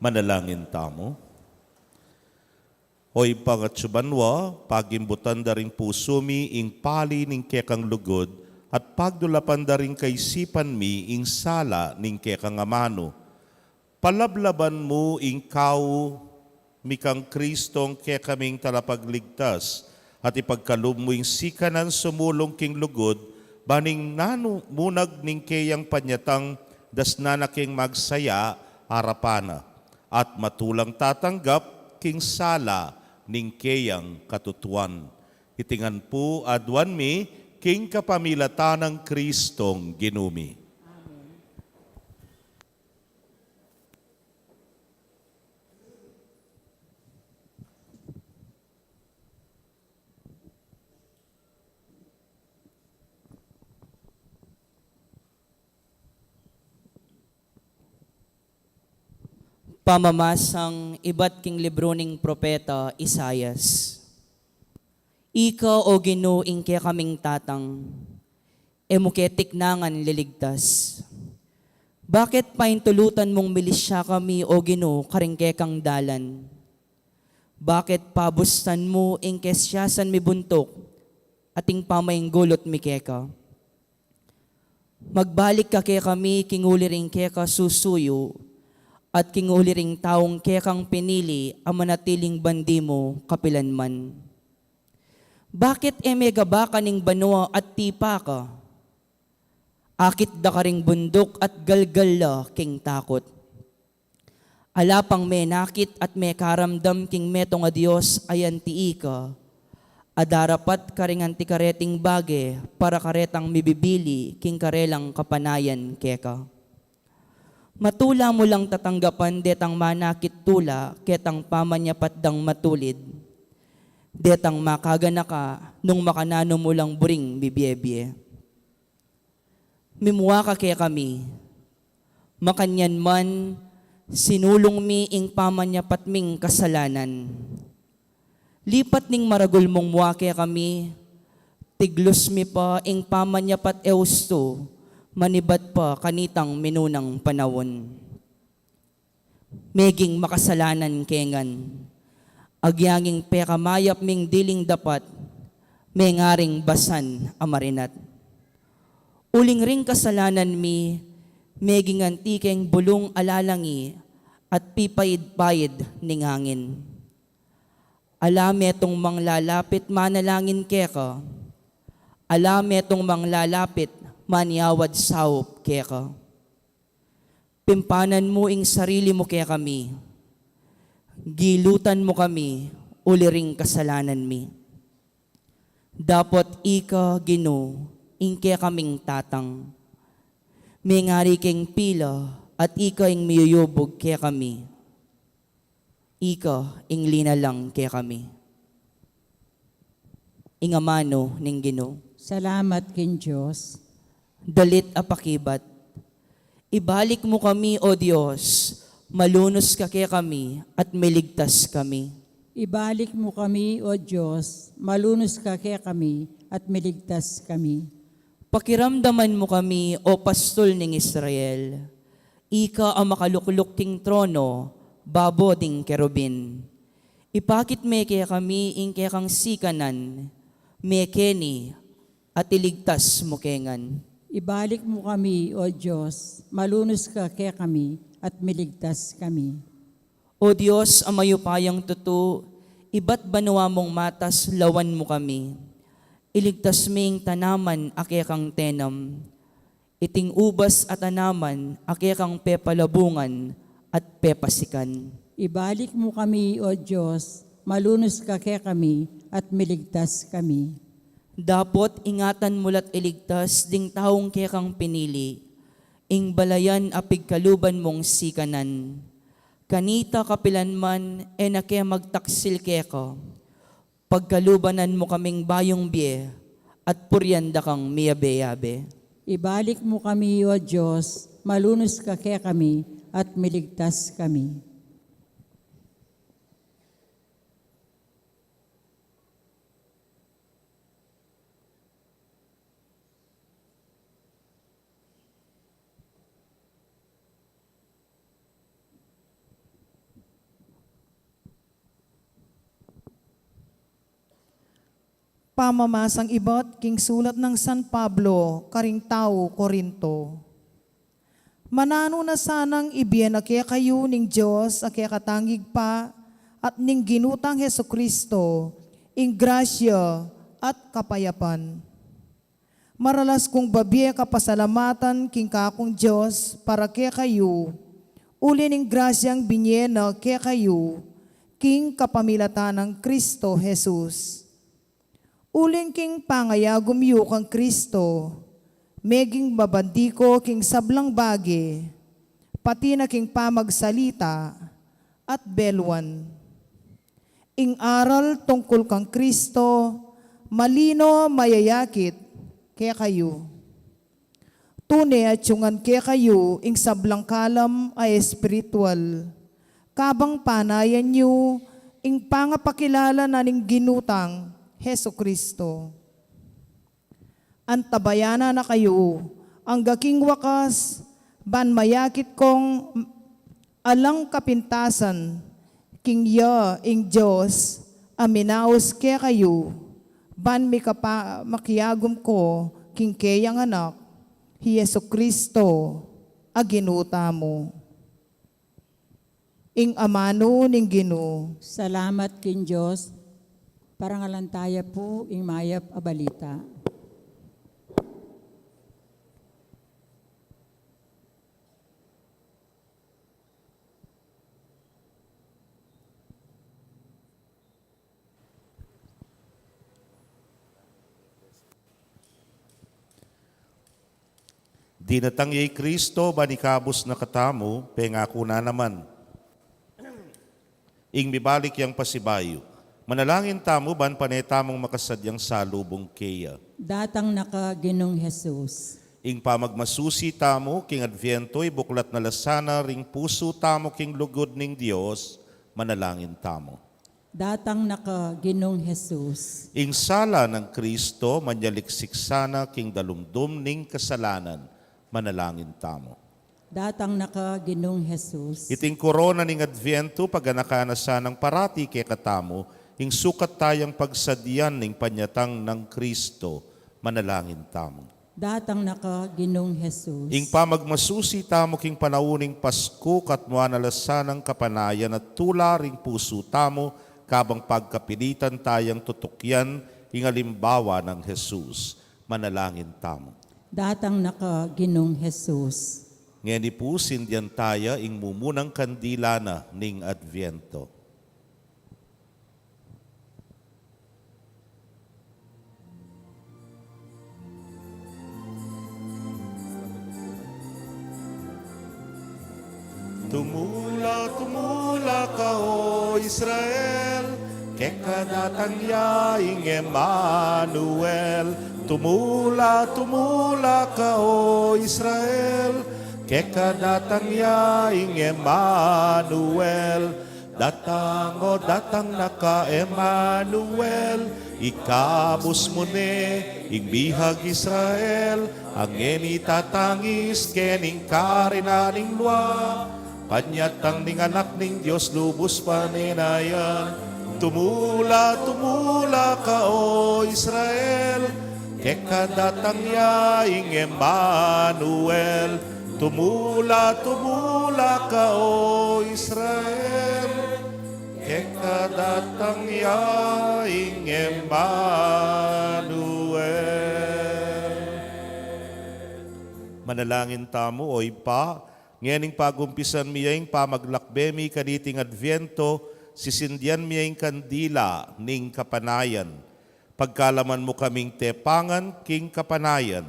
Manalangin tamu. O Ibpa, atsu banua, pagimbutan da ring pusu mi ing pali ning kekang lugud, at pagdulapan da ring kaisipan mi ing sala ning kekang amanu. Palablaban mu ing kau mi kang Kristong kekaming talapagligtas, at ipagkalub mu ing sikanan sumulung king lugud, ban ing nanu munag ning keyang panyatang dasnan na keng magsaya arapan na, at matulang tatanggap king sala ning keyang katutuan. Iti ngan pu aduan mi king kapamilatan nang Kristong Ginu mi. Pamamasang ibat king libru ning propeta Isaias. Ika, O Ginu, ing kekaming tatang, e mu ke tiknangan liligtas. Bakit paintulutan mung milisya kami, O Ginu, karing kekang dalan? Bakit pabustan mu ing kesiasan mi buntuk at ing pamainggulut mi keka? Magbalik ka kekami king uli ring keka susuyu, at king uli ring taung kekang pinili a manatiling bandi mu kapilanman. Bakit e me gabakan ing banua at tipa ka? Akit da karing bunduk at galgal la king takut. Ala pang menakit at mekaramdam king metung a dios a anti ika, a darapat karing anti kareting bage para karetang mibibili king karelang kapanayan keka. Matula mu lang tatanggapan detang manakit tula ketang pamanyapat dang matulid, detang makaganaka nung makananu mu lang buring mibiebie. Mimua ka kekami, Makanyan man, sinulung mi ing pamanyapat ming kasalanan. Lipat ning maragul mung mua kekami, tiglus mi pa ing pamanyapat e ustu, manibat pa kanitang minunang panaun. Meging makasalanan ke ngan. Agyang ing pekamayap ming diling dapat, mengaring basan a marinat. Uling ring kasalanan mi, meging anti keng bulung a lalangi at pipaid-paid ning angin. Ala metung manglalapit manalangin keka. Ala metung manglalapit maniawad saup keka. Pimpanan mu ing sarili mu kekami. Gilutan mu kami uli ring kasalanan mi. Dapot ika, Ginu, ing kekaming tatang. Mengari keng pila at ika ing miyuyubug kekami. Ika ing linalang kekami. Ing amanu ning Ginu. Salamat king Dios. Dalit a pakibat. Ibalik mu kami, O Dios, malunus ka kekami at miligtas kami. Ibalik mu kami, O Dios, malunus ka kekami at miligtas kami. Pakiramdaman mu kami, O Pastul ning Israel. Ika a makalukluk king trono, babo ding kerubin. Ipakit me kekami ing kekang sikanan, mekeni at iligtas mu ke ngan. Ibalik mu kami, O Dios, malunus ka kekami at miligtas kami. O Dios a mayupayang tutu, ibat banua mung matas lawan mu kami. Iligtas me ing tanaman a kekang tenam. Iting ubas a tanaman a kekang pepalabungan at pepasikan. Ibalik mu kami, O Dios, malunus ka kekami at miligtas kami. Dapot ingatan mu la't iligtas ding taung kekang pinili, ing balayan a pigkaluban mung sikanan. Kanita kapilan man e na ke magtaksil keka. Pagkalubanan mu kaming bayung bie at purian da kang miyabe-yabe. Ibalik mu kami, O Dios, malunus ka kekami at miligtas kami. Pamamasang ibat king sulat nang San Pablo karing tau Corinto. Mananu na sanang ibie na kekayu ning Dios a kekatang Ibpa at ning Ginu tang Jesucristo ing grasya at kapayapan. Maralas kung babie kapasalamatan king kakung Dios para kekayu, uli ning grasyang binie na kekayu king kapamilatan nang Cristo Jesus. Uling king pangayagum yu kang Cristo, meging mabandi ko king sablang bage, pati na king pamagsalita at beluan. Ing aral tungkul kang Cristo, malino mayayakit kekayu. Tune atyungan kekayu ing sablang kalam a espiritual, kabang panayan yu ing pangapakilala na ning Ginu tang Jesucristo. Antabayanan na kayu angga king wakas, ban mayakit kong alang kapintasan, king ya ing Dios a minaus kekayu, ban mikapa-, makiagum ko king keyang Anak, hi Jesucristo a Ginu tamu. Ing amanu ning Ginu. Salamat king Dios. Parangalan taya pu ing mayap a balita. Dinatang ya i Cristo, ban ikabus na katamu, pengaku na naman ing mibalik yang pasibayu. Manalangin tamu, ban pane tamung makasadyang salubung keya. Datang na ka, Ginung Jesus. Ing pamagmasusi tamu king Adviento, ibuklat na la sana ring pusu tamu king lugud ning Dios, manalangin tamu. Datang na ka, Ginung Jesus. Ing sala nang Kristo, manyaliksik sana king dalumdum ning kasalanan, manalangin tamu. Datang na ka, Ginung Jesus. Iting korona ning Adviento, paganakan na sanang parati kekatamu, ing sukat tayang pagsadyan ning panyatang nang Kristo, manalangin tamu. Datang na ka, Ginung Jesus. Ing pamagmasusi tamu king panaun ning Pasku, katmuan na la sanang kapanayan at tula ring pusu tamu, kabang pagkapilitan tayang tutukyan ing alimbawa nang Jesus. Manalangin tamu. Datang na ka, Ginung Jesus. Ngeni pu, sindian taya ing mumunang kandila na ning Adviento. Tumula, tumula ka, o Israel, keka datang ya ing Emmanuel. Tumula, tumula ka, o Israel, keka datang ya ing Emmanuel. Datang, o datang na ka, Emmanuel, ikabus mu ne ing bihag Israel, a ngeni tatangis kening karinan ning lua. Panyatang ning Anak ning Dios lubus panenayan. Tumula, tumula ka, o Israel, keka datang ya ing Emmanuel. Tumula, tumula ka, o Israel, keka datang ya ing Emmanuel. Manalangin tamu. O Ibpa, ngening pagumpisan mi ya ing pamaglakbe mi kaniting Adviento, sisindian mi ya ing kandila ning kapanayan. Pagkalaman mu kaming tepangan king kapanayan,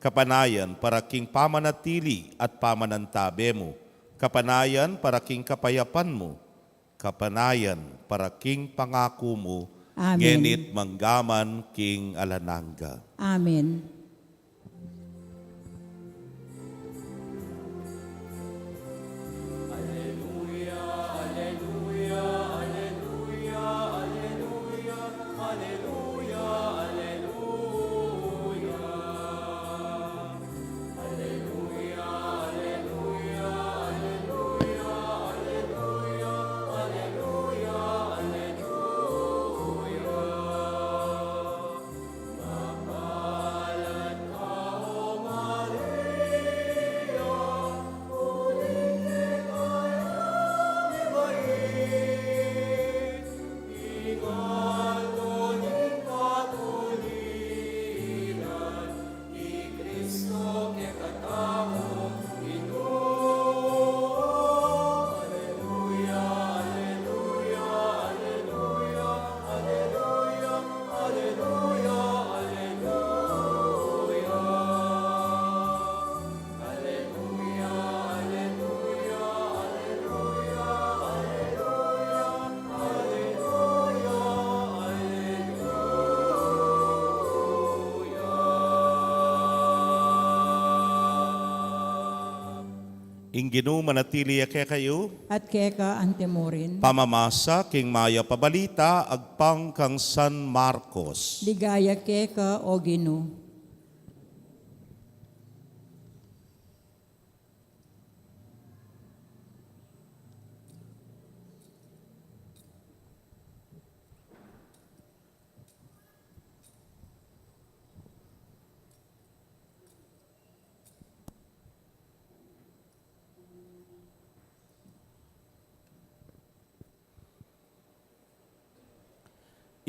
kapanayan para king pamanatili at pamanantabe mu, kapanayan para king kapayapan mu, kapanayan para king pangaku mu, Amen. Ngeni't manggaman king alang angga. Amen. Ing Ginu manatili ya kekayu. At keka antimurin. Pamamasa king Mayap a Balita agpang kang San Marcos. Ligaya keka, o Ginu.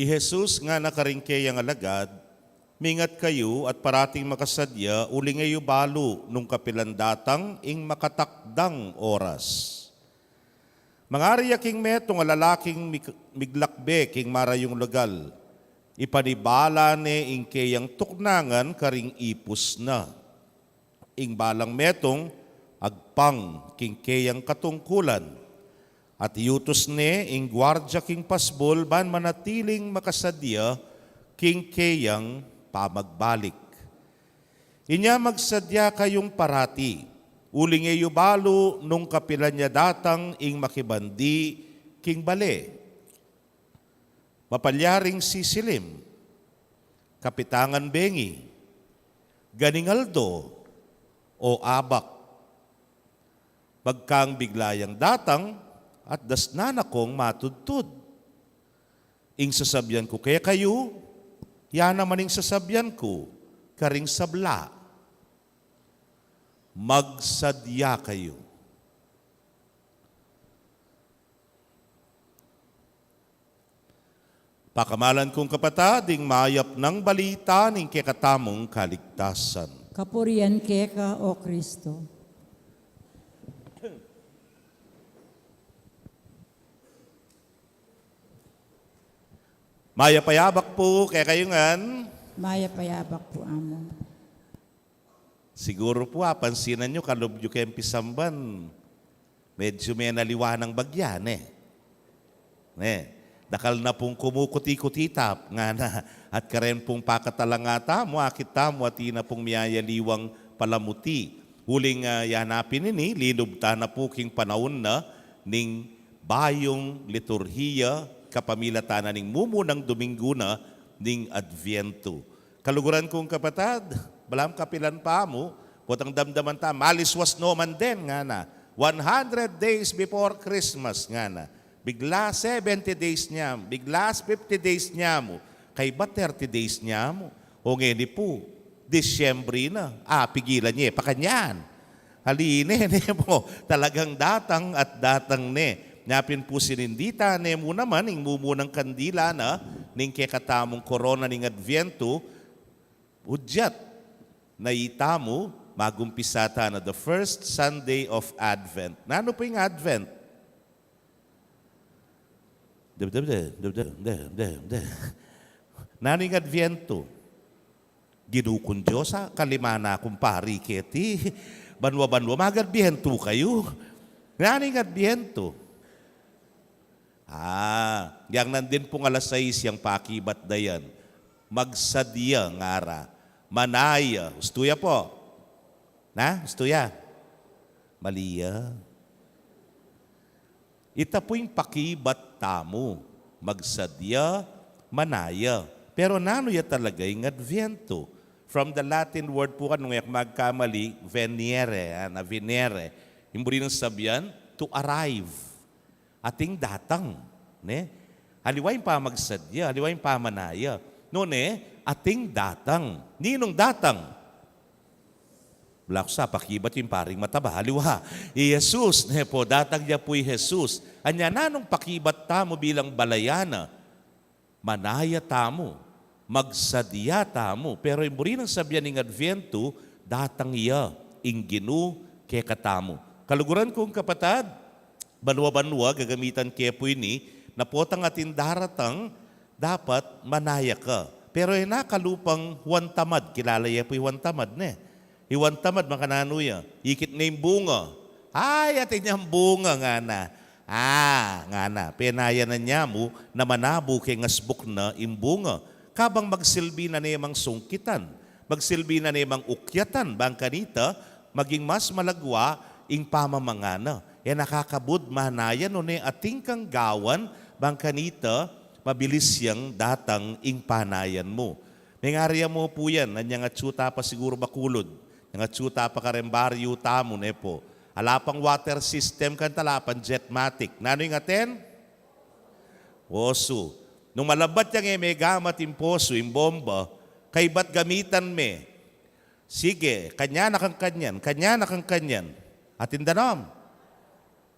I Jesus ngana karing keyang alagad, mingat kayu at parating makasadya, uling e yu balu nung kapilan datang ing makatakdang oras. Mangari ya king metung a lalaking mig-, miglakbe king marayung lugal. Ipanibala ne ing keyang tuknangan karing ipus na. Ing balang metung agpang king keyang katungkulan, at iyutus ne ing guardia king pasbul ban manatiling makasadya king keyang pamagbalik. Inya magsadya kayung parati, uling e yu balu nung kapilan ya datang ing makibandi king bale. Mapalyaring sisilim, kapitangan bengi, ganing aldo, o abak. Pagkang bigla yang datang at dasnan akong matudtud. Ing sasabyan ku kekayu, ya naman ing sasabyan ku karing sabla. Magsadya kayu. Pakamalan kung kapatad, ing mayap nang balita ning kekatamung kaligtasan. Kapurian keka, O Kristo. Mayap a yabak pu kekayu ngan. Mayap a yabak pu, Among. Siguru pu, apansinan yu, kalub yu keng pisamban, medyu menaliwa nang bagya, ne? Ne? Dakal na pung kumukuti-kuti tap, ngana, at karen pung pakatalanga tamu, akit tamu, atin na pung miyayaliwang palamuti. Uling, ah, ya na pin ini, linub ta na pu king panaun na ning bayung liturhiya, kapamilatan na ning mumunang Dominggu na ning Adviento. Kaluguran kung kapatad, balamu kapilan pa mu, potang damdaman ta, maliswas no man den, ngana. One hundred days before Christmas, ngana. Bigla seventy days nyamu, bigla fifty days nyamu, kaybat thirty days nyamu. O ngeni pu, Disyembre na, ah, pigilan ye, pakanyan. Hali ne, ne pu, talagang datang at datang ne. Nya pin pu sinindi ta ne mu naman, ing mumunang kandila na, ning kekatamung korona ning Adviento, udyat na itamu, magumpisa ta na the first Sunday of Advent. Nanu pu ing Advent? Dab, dab, dab, dab, dab, dab, dab, dab. Nanu ing Adviento? Ginu kung Dios, ah, kalima na kung pari keti. Banwa-banwa, mag-Adviento kayu. Nanu ing Adviento? Ah, yang nandin pung alas sais yang pakibat da yan. Magsadya ngara. Manaya. Ustu ya pu. Na? Ustu ya? Mali ya. Ita pu ing pakibat tamu, magsadya, manaya. Pero nanu ya talaga ing Adviento? From the Latin word pu, nung e ku magkamali, venire, ah, na venire. Ing buri nang sabian, to arrive. Ating datang, ne? Aliwa ing pamagsadya, aliwa ing pamanaya. Nune, ating datang. Ninung datang? Bala ku sa pakibat yu ing paring mataba. Aliwa, i Jesus, ne pu, datang ya pu i Jesus. Anya nanung pakibat tamu bilang balayan na? Manaya tamu, magsadya tamu. Pero ing buri nang sabian ning Adviento, datang ya ing Ginu kekatamu. Kaluguran kung kapatad, banwa-banwa, gagamitan ke pu ini, na potang atin daratang, dapat manaya ka. Pero e na kalupang Juan Tamad, kilala ye pu i Juan Tamad, ne? I Juan Tamad, makananu ya? Ikit ne ing bunga. Ay, atin yang bunga, ngana. Ah, ngana. Penaya na nyamu na manabu keng asbuk na ing bunga. Kabang magsilbi na ne mang sungkitan, magsilbi na ne mang ukyatan, bang kanita, maging mas malagwa ing pamamangana. E na kakabud manaya nune atin kang gawan, bang kanita, mabilis yang datang ing panayan mu. Mengari ya mu pu yan, anyang atsu ta pa siguru Bacolod, anyang atsu ta pa kareng baryu tamu, ne pu. Ala pang water system kanita, ala pang jetmatic. Nanu ing atin? Posu. Nung malabat yang e megamat ing posu, ing bomba, kaybat gamitan me. Sige, kanyan na kang kanyan, kanyan na kang kanyan. Atin danum?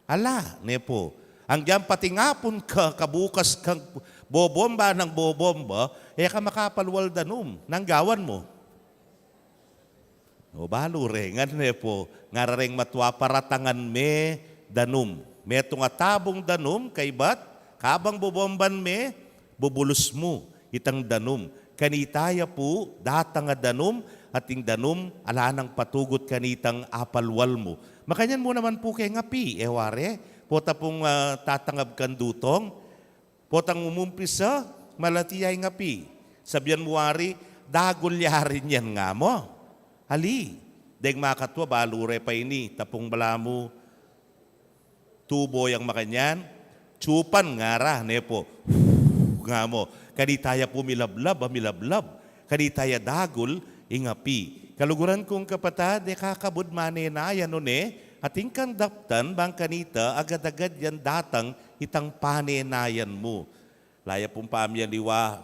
Ala, ne pu. Anggiyang patingapun ka, kabukas kang bobomba nang bobomba, e ka makapalwal danum. Nanu ing gawan mu? O balu re ngan, ne pu, ngara reng matua, paratangan me danum. Metung a tabung danum, kaybat, kabang bobomban me, bubulus mu itang danum. Kanita ya pu, datang a danum, at ing danum, ala nang patugut kanitang apalwal mu. Makanyan mu naman pu keng api, e wari, pota pung, ah, tatangab kang dutong, potang umumpisa, malati ya ing api. Sabian mu wari, dagul ya rin yan, nga mu. Ali, deng makatua balu re pa ini, tapung balamu tubo yang makanyan, tsupan ngara, ne pu. Nga mu, kanita ya pu milablab, a milablab. Kanita ya dagul, ing api. Kaluguran kung kapatad, e kakabud manenayan, o ne, atin kang daptan, bang kanita, agad-agad yang datang, itang panenayan mu. Laya pung pamyaliwa,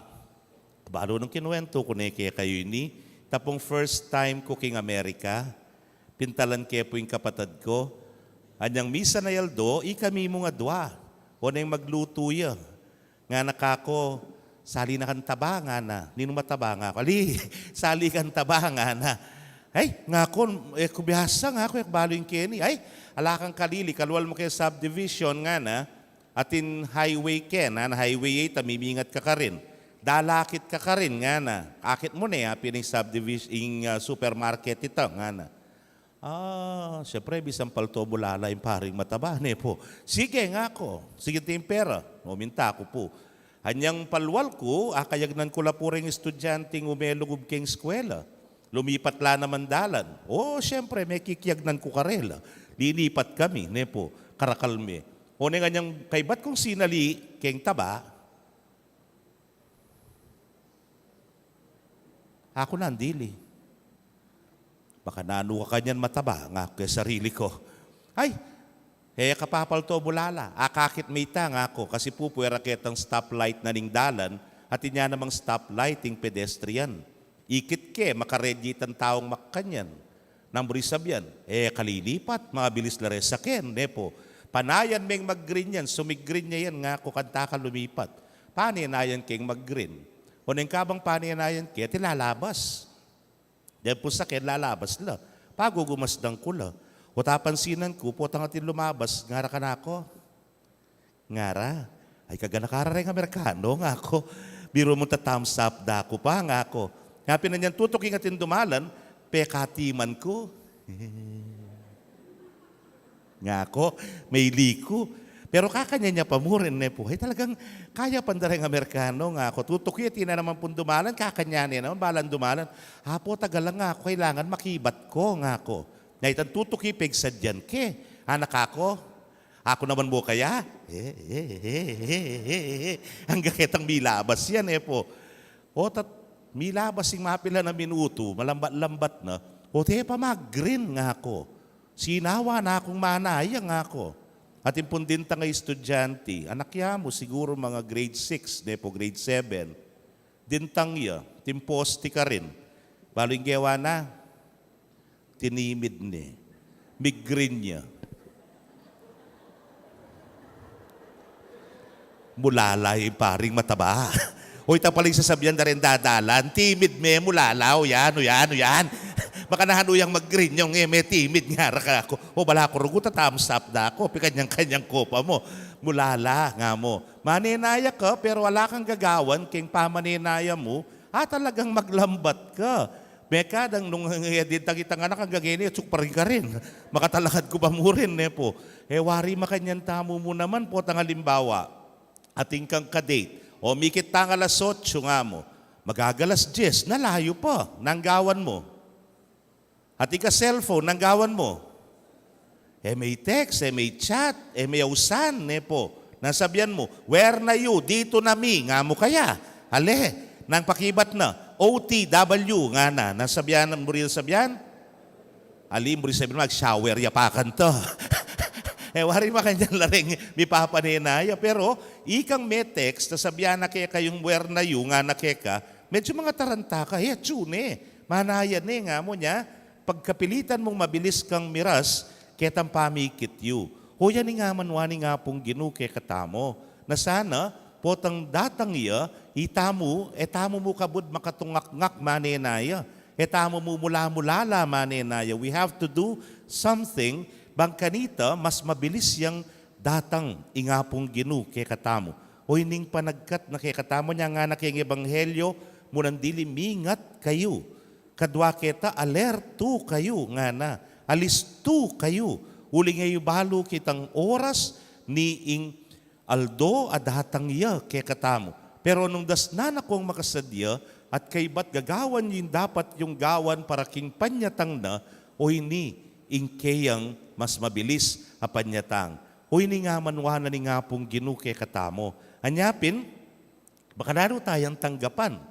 balu nung kinuwentu ku ne kekayu ini, tapung first time ku king Amerika, pintalan ke pu ing kapatad ku. Anyang misan a aldo, ikami mung adwa, o neng maglutu ya. Ngana kaku, sali na kang taba, ngana. Ninung mataba, ngaku. Ali, sali kang taba, ngana. Ay, ngaku, e ku biasa, ngaku, e ku balu ing keni. Ay, ala kang kalili, kalual mu ke subdivision, ngana. Atin highway ke, ngana, highway ya ita, mimingat ka karin. Dalakit ka karin, ngana. Akit mu ne, apin ing subdivision, ing, ah, supermarket ita, ngana. Ah, siyempre, bisan palto bulala ing paring mataba, ne pu. Sige, ngaku. Sige, ting pera. Uminta ku pu. Anyang palual ku, akayagnan ku la pu reng estudyanteng ume lugub keng eskwela. Lumipat la naman dalan. O, siyempre, mekikiyagnan ku karela. Lilipat kami, ne pu, karakal me. O, neng anyang kaybat kung sinali keng taba, aku nang dili. Baka nanu ka kanyan mataba, ngaku ke sarili ku. Ay, e ka papalto bulala. Akakit me ita, ngaku. Kasi pu, puwera ketang stoplight na ning dalan, atin ya namang stoplight ing pedestrian. Ikit ke, makaredya itang taung makanyan. Nang buri sabian, e ka lilipat, mabilis la re saken, ne pu. Panayan meng mag-green yan, sumig-green ya yan, ngaku, kanta ka lumipat. Panenayan keng mag-green. O neng kabang panenayan ke, atin lalabas. Deng pu saken lalabas la. Pagugumasdan ku la. O, tapansinan ku, potang atin lumabas, ngara kanaku. Ngara, ay, kaganaka ra reng Amerikano, ngaku. Biru mu, ta-thumbs up da ku pa, ngaku. Nya pin anyang tutuki ing atin dumalan, pekatiman ku. Ngaku, maili ku. Pero kakanyan ya pa murin, ne pu. Ay, talagang kaya pa da reng Amerikano, ngaku. Tutuki, atin na naman pung dumalan, kakanyan ne naman, balang dumalan. Apo, tagal la, ngaku, kailangan makibat ku, ngaku. Nya itang tutuki, pegsadyan ke. Anak aku, aku naman mu kaya? E, e, e, e, e, e. Angga ketang milabas yan, e pu. O, tat-, milabas ing mapilan a minutu, malambat-lambat na. O, te pa mag-green, ngaku. Sinawa na kung manaya, ngaku. Atin pung dintang a estudyante, anak ya mu, siguru mga grade six, ne pu, grade seven. Dintang ya, timposti karin. Balu ing gewa na, tinimid ne. Mig-green ya. Mulala ing paring mataba. O, ita pala ing sasabian da reng dadalan, timid me, mulala, o yan, o yan, o yan. Makananu yang mag-green yung e me timid, ngara kaku. O, balaku rugu, ta-thumbs up da ku, pikanyan-kanyan ku pa mu. Mulala, nga mu. Manenaya ka, pero ala kang gagawan keng pamanenaya mu, a talagang maglambat ka. Mekad nung e dintang itang anak, anggang ngeni, atsuk pa rin karin. Makatalakad ku pa murin, ne pu. E wari makanyan tamu mu naman, potang alimbawa, atin kang ka-date. O, mikit tang alas otso, nga mu. Mag-aga alas dyes, nalayu pa. Nanu gawan mu? Atin kang cellphone, nanu gawan mu? E me i-text, e me i-chat, e me i-ausan, ne pu. Nanu sabian mu? "Where na you? Ditu na mi," nga mu kaya. Ale, nang pakibat na, "O T W," ngana. Nanu sabian, buri nang sabian? Ali, buri sabian, "Mag-shower ya pa kanita." E wari makanyan la reng mipapanenaya. Pero ikang me-text, ta sabian na kekayung "Where na you?" ngana keka, medyu mangataranta ka, e, atsu ne. Manaya ne, nga mu. Nya pagkapilitan mung mabilis kang miras ketang pamikit yu. O, yan ing amanwa ning Apung Ginu kekatamu. Na sana, potang datang ya, itamu, e tamu mu kabud makatungakngak manenaya. E tamu mu mula-mulala manenaya. We have to do something bang kanita mas mabilis yang datang ing Apung Ginu kekatamu. O, ining panagkat na kekatamu, nya ngana keng ebanghelyo, mu nang dili, mingat kayu. Kadwa keta, alertu kayu, ngana. Alistu kayu. Uling e yu balu kitang oras ni ing aldo a datang ya kekatamu. Pero nung dasnan na kung makasadya, At kaybat gagawan yu ing dapat yung gawan para king panyatang na, o ini ing keyang mas mabilis a panyatang. O ini ing amanwa na ning Apung Ginu kekatamu. Anya pin, baka nanu tayang tanggapan.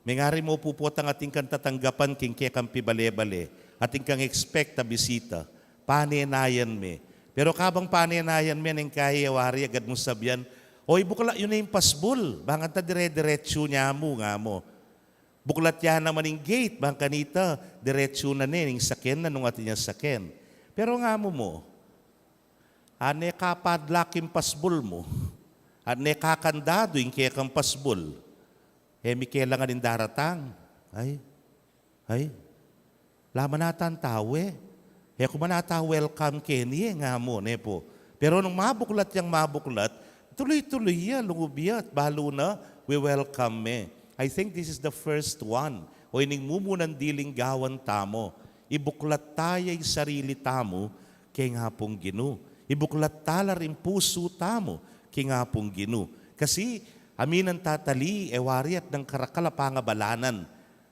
Mengari mu pu potang atin kang tatanggapan king kekang pibale-bale, atin kang expect a bisita. Panenayan me. Pero kabang panenayan me, neng kaya wari agad mung sabian, "O, ibuklat yu ne ing pasbul, bang kanta dire-diretsu ne mu," nga mu. "Buklat ya naman ing gate, bang kanita diretsu na ne ning saken na nung atin yang saken." Pero nga mu mu, ane kapadlak ing pasbul mu, ane kakandadu ing kekang pasbul, e mi kelangan ing daratang. Ay, ay, laman atang tau e. E ku man ata welcome keni e, nga mu, ne pu. Pero nung mabuklat yang mabuklat, tuloy-tuloy ya, lungub ya, at balu na, we welcome me. I think this is the first one. O ining mumunang diling gawan tamu. Ibuklat taya ing sarili tamu keng Apung Ginu. Ibuklat tala ring pusu tamu keng Apung Ginu. Kasi, aminan ta tali, e wari at nang karakal a pangabalanan.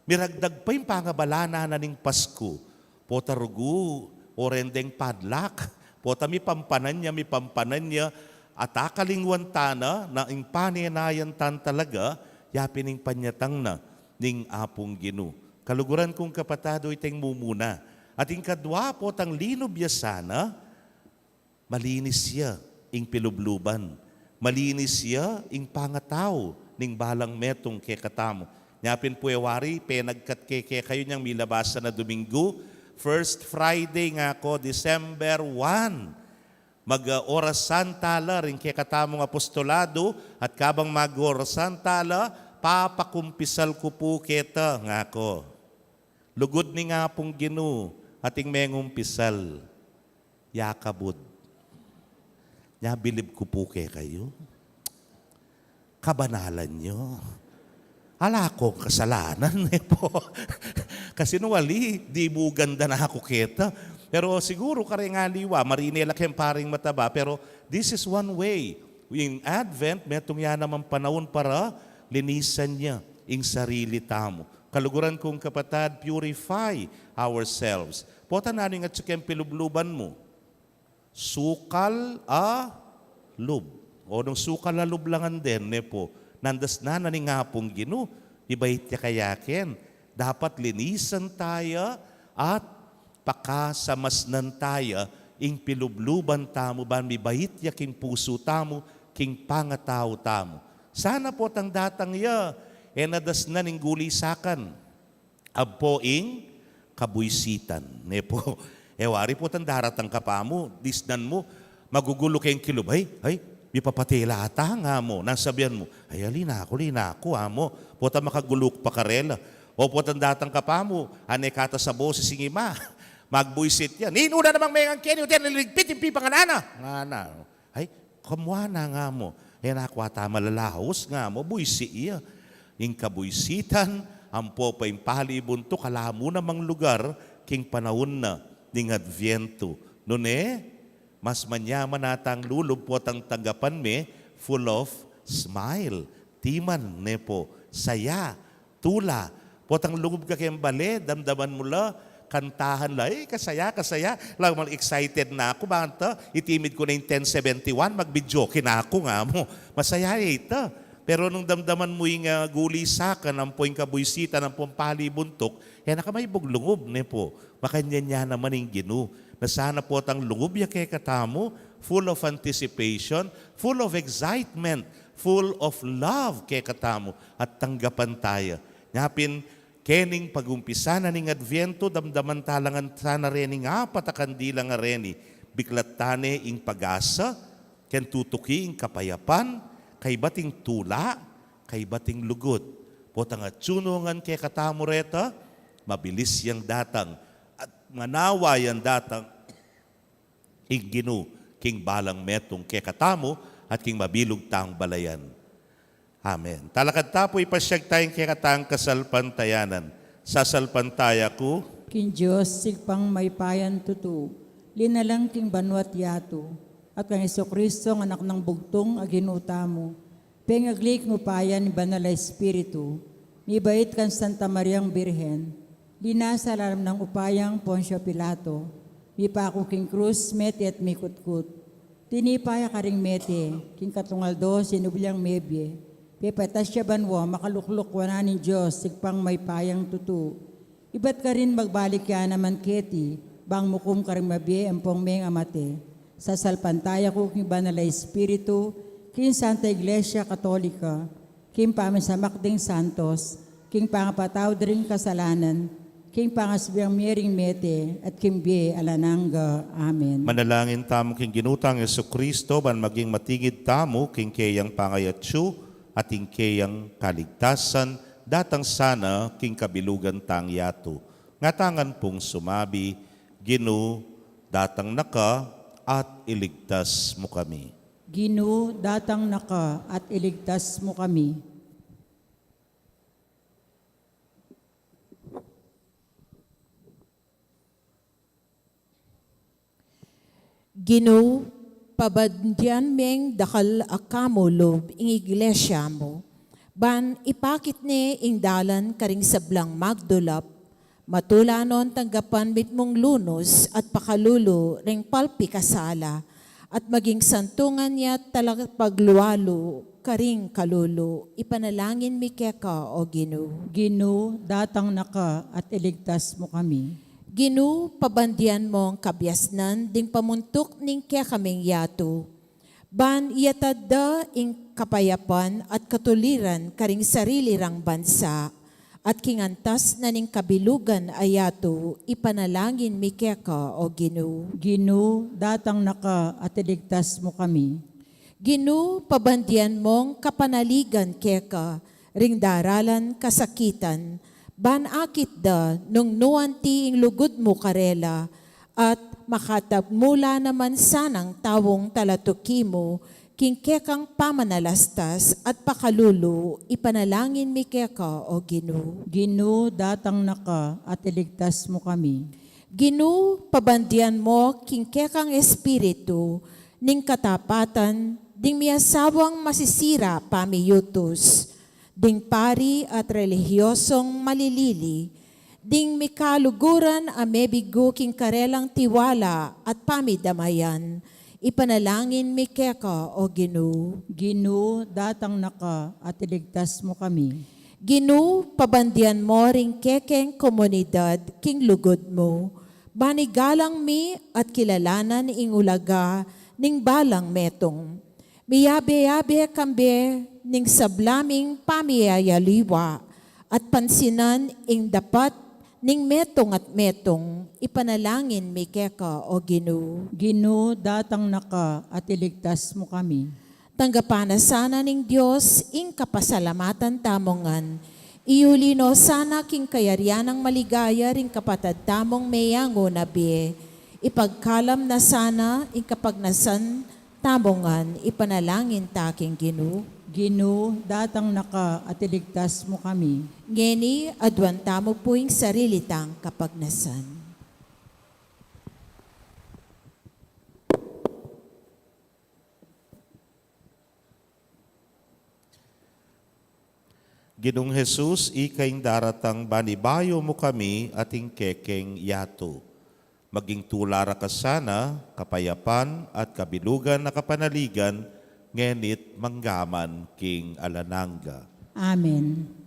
Miragdag pa ing pangabalanan na ning Pasku. Pota rugu, o rendeng padlak. Pota mipampanan ya, mipampanan ya. At akalingwan ta na, na ing panenayan tan talaga, ya pin ing panyatang na ning Apung Ginu. Kaluguran kung kapatad, o iteng mumuna. At ing kadwa potang linub ya sana, malinis ya ing pilubluban. Malinis ya ing pangatau ning balang metung kekatamu. Nya pin pu e wari, penagkat ke kekayu nyang milabasan a Domingo, first Friday nga ku, December one. Mag-orasan tala ring kekatamung apostolado, at kabang mag-orasan tala, papakumpisal ku pu keta, nga ku. Lugud ning Apung Ginu, ating mengumpisal. Yakabud. Nya bilib ku pu kekayu, kabanalan yu. Ala kung kasalanan, e pu. Kasi nu ali, di mu ganda na ku keta. Pero siguru kareng aliwa, marine la keng paring mataba. Pero this is one way. Ing Advent, metung ya namang panaun para linisan ya ing sarili tamu. Kaluguran kung kapatad, purify ourselves. Pota nanu ing atsu keng pilubluban mu? Sukal a lub. O nung sukal a lub la ngan den, ne pu, nandasnan na ning Apung Ginu, mibait ya kaya ken. Dapat linisan taya at pakasamasnan taya ing pilubluban tamu ban mibait ya king pusu tamu, king pangatau tamu. Sana potang datang ya, e na dasnan ing gulisakan. Ampo ing kabuisitan, ne pu. E wari potang daratang ka pa mu, disnan mu, magugulu keng kilub, "Ay, ay, mipapate la ata," nga mu. Nang sabian mu, "Ay, ali na ku, ali na ku," nga mu. Potang makagulu ka pa karela. O potang datang ka pa mu, ane kata sa boses ing ima, magbuisit ya, "Ninu na namang mengan keni, o ten liligpit ing pipanganan na?" Nga na. Ay, kamua na nga mu. E na ku ata malalaus nga mu, buisi ya. Ing kabuisitan, ampo pa ing palibuntuk, ala mu namang lugar king panaun na ning Adviento. Nune, mas manyaman atang lulub potang tanggapan me, full of smile. Timan, ne pu, saya, tula. Potang lungub ka keng bale, damdaman mu la, kantahan la, "Ay, kasaya, kasaya." Lalu mal excited na ku, banta, itimid ku na ing ten seventy-one, mag-videoke na ku, nga mu. Masaya ita. Pero nung damdaman mu ing, ah, gulisakan, ampo ing kabuisitan, ampo ing palibuntuk, e na ka maibug lungub, ne pu. Makanyan ya naman ing Ginu. Na sana potang lungub ya kekatamu, full of anticipation, full of excitement, full of love kekatamu, at tanggapan taya. Nya pin, kening pag-umpisa na ning Adviento, damdaman tala ngan sana rening apat a kandila a reni. Biklat ta ne ing pag-asa, ken tutuki ing kapayapan, kaybat ing tula, kaybat ing lugud. Potang atsu no ngan kekatamu reta, mabilis yang datang, at manawa yang datang ing Ginu king balang metung kekatamu at king mabilug tang balayan. Amen. Talakad ta pu, ipasyag taya ing kekatang kasalpantayanan. Sasalpantaya ku king Dios, Ibpang mayupayang tutu, linalang king banua't yatu, at kang Jesucristo, a Anak nang bugtung a Ginu tamu, pengagli king upaya ning Banal a Espiritu, Mibait kang Santa Mariang Birhen, linasa lalam nang upayang Poncio Pilato, mipaku king krus, mete at mikutkut. Tinipa ya karing mete, king katlung aldo sinubli yang mebie, pepatas ya banua, makalukluk wanan ning Dios, Ibpang mayupayang tutu. Ibat karin magbalik ya naman keti, bang mukum karing mabie ampong mengamate. Sasalpantaya ku king Banal a Espiritu, king Santa Iglesia Katolika, king pamisamak ding santos, king pangapatawad ding kasalanan, king pangasubli mie ring mete, at king bie alang angga. Amen. Manalangin tamu king Ginu tang Jesucristo, ban maging matingid tamu king keyang pangayatsu, at king keyang kaligtasan, datang sana king kabilugan tang yatu. Ngatangan pung sumabi, Ginu, datang na ka at iligtas mu kami. Ginu, datang na ka at iligtas mu kami. Ginu, pabandian meng dakal a kamu lub ing iglesia mu, ban ipakit ne ing dalan karing sablang magdulap, matula non tanggapan mitmung lunus at pakalulu ring palpikasala, at maging santungan ya talapaglualu karing kalulu. Ipanalangin mi keka, O Ginu. Ginu, datang na ka at iligtas mu kami. Ginu, pabandian mong kabiasnan ding pamuntuk ning kekaming yatu, ban iyatad da ing kapayapan at katuliran karing sarili rang bansa, at king antas na ning kabilugan a yatu. Ipanalangin mi keka, O Ginu. Ginu, datang na ka at iligtas mu kami. Ginu, pabandian mong kapanaligan keka ring daralan kasakitan, ban akit da nung nu anti ing lugud mu karela, at makatagmula naman sanang taung talatuki mu king kekang pamanalastas at pakalulu. Ipanalangin mi keka, O Ginu. Ginu, datang na ka at iligtas mu kami. Ginu, pabandian mo king kekang espiritu ning katapatan ding miasawang masisira pamiyutus, ding pari at relihiosong malilili, ding mikaluguran a mebigu king karelang tiwala at pamidamayan. Ipanalangin mi keka, O Ginu. Ginu, datang na ka at iligtas mu kami. Ginu, pabandian mo ring kekeng komunidad king lugud mu, ban igalang mi at kilalanan ing ulaga ning balang metung. Miyabe-yabe kambe ning sabla ming pamiyayaliwa, at pansinan ing dapat ning metung at metung. Ipanalangin mi keka, O Ginu. Ginu, datang na ka at iligtas mu kami. Tanggapan na sana ning Dios ing kapasalamatan tamu ngan. Iuli no sana king kayarian nang maligaya ring kapatad tamung meyangu na bie. Ipagkalam na sana ing kapagnasan tamu ngan. Ipanalangin ta king Ginu. Ginu, datang na ka at iligtas mu kami. Ngeni, aduan tamu pu ing sarili tang kapagnasan. Ginung Jesus, ika ing daratang ban ibayu mu kami at ing kekeng yatu. Maging tula ra ka sana kapayapan at kabilugan a kapanaligan, ngeni't manggaman king alang angga. Amen.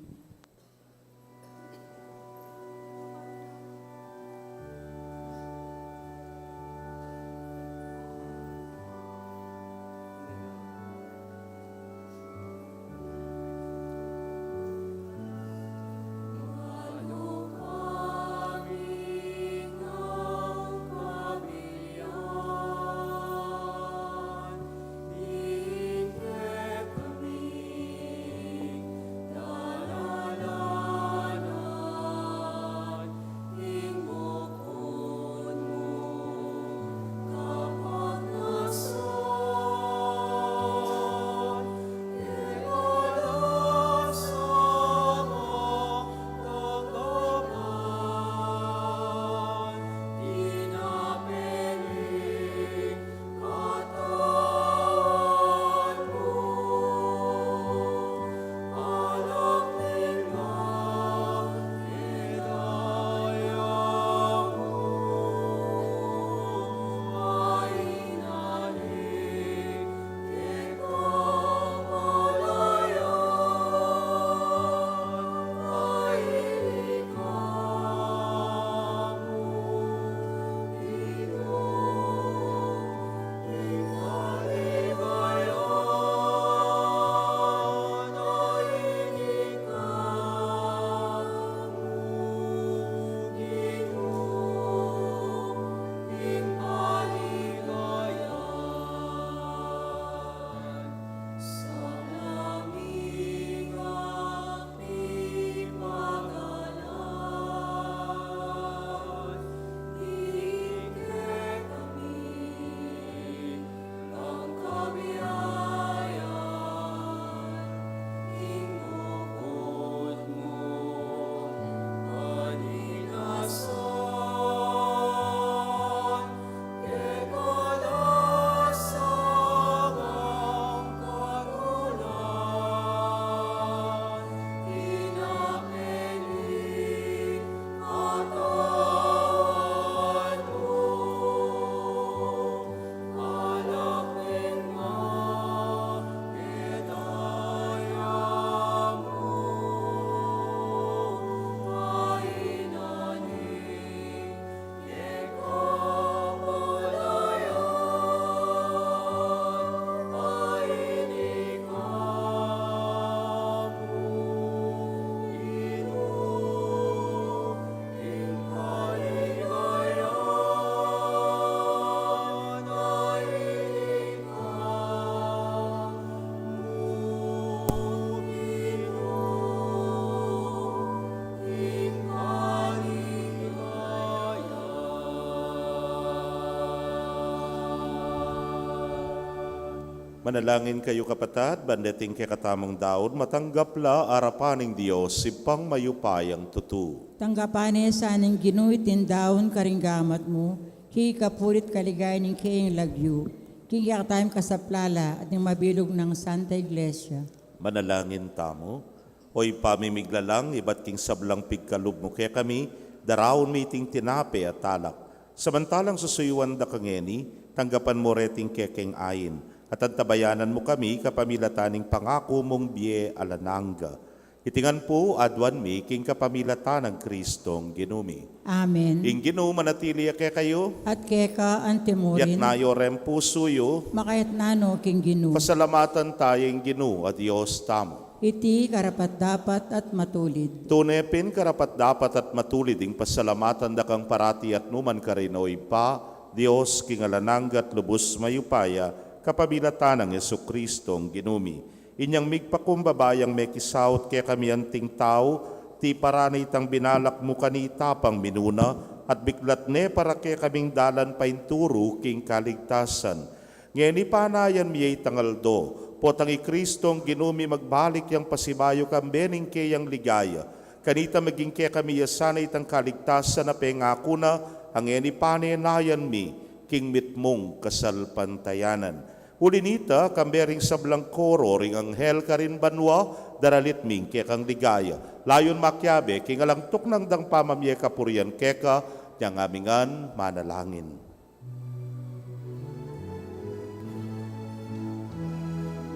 Manalangin kayu, kapatad, ban deting kekatamung daun matanggap la arapan ning Dios, Ibpang mayupayang tutu. Tanggapan ne sa ning Ginu iting daun karing gamat mu, king ikapuri't kaligayan ning keyang lagyu, king kekatamung kasaplalan at ning mabilug nang Santa Iglesia. Manalangin tamu. O Ibpa ming miglalang, ibat king sablang pigkalub mu kekami, daraun mi iting tinape at alak. Samantalang susuyuan da kang ngeni, tanggapan mu reting kekeng ain, at antabayanan mu kami kapamilatan ning pangaku mung bie alang angga. Iti ngan pu aduan mi king kapamilatan nang Kristong Ginu mi. Amen. Ing Ginu manatili ya kekayu. At keka antimurin. Itas yu reng pusu yu. Makatas no king Ginu. Pasalamatan taya ing Ginu a Dios tamu. Iti karapat-dapat at matulid. Tune pin karapat-dapat at matulid ing pasalamatan da kang parati at nukarin man, O Ibpa, Dios king alang angga at lubus mayupaya, kapamilatan nang Jesukristong Ginu mi. Inyang migpakumbaba yang mekisaut kekami anting tau, tiparan ne itang binalak mu kanita pang minuna, at biklat ne para kekaming dalan painturu king kaligtasan. Ngeni panayan mi ya itang aldo, potang i Kristong Ginu mi magbalik yang pasibayu kambe ning keyang ligaya. Kanita maging kekami ya sana itang kaligtasan a pengaku na, a ngeni panenayan mi king mitmung kasalpantayanan. Uli nita, kambe ring sablang koro ring anghel karin banua, daralit mi ing kekang ligaya. Layun makiabe king alang tuknang dang pamamie kapurian keka, inyang amingan manalangin.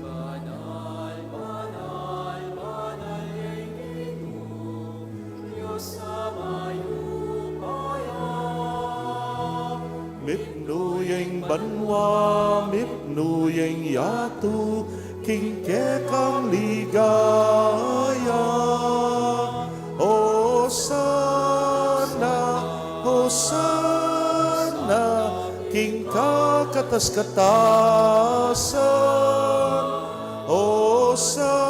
Banal, banal, banal ya ing Ginu, Dios a mayupaya. Mipnu ya ing banua, mipnu ya ing yatu, king kekang ligaya. Hosana, Hosana, king kakatas-katasan. Hosana,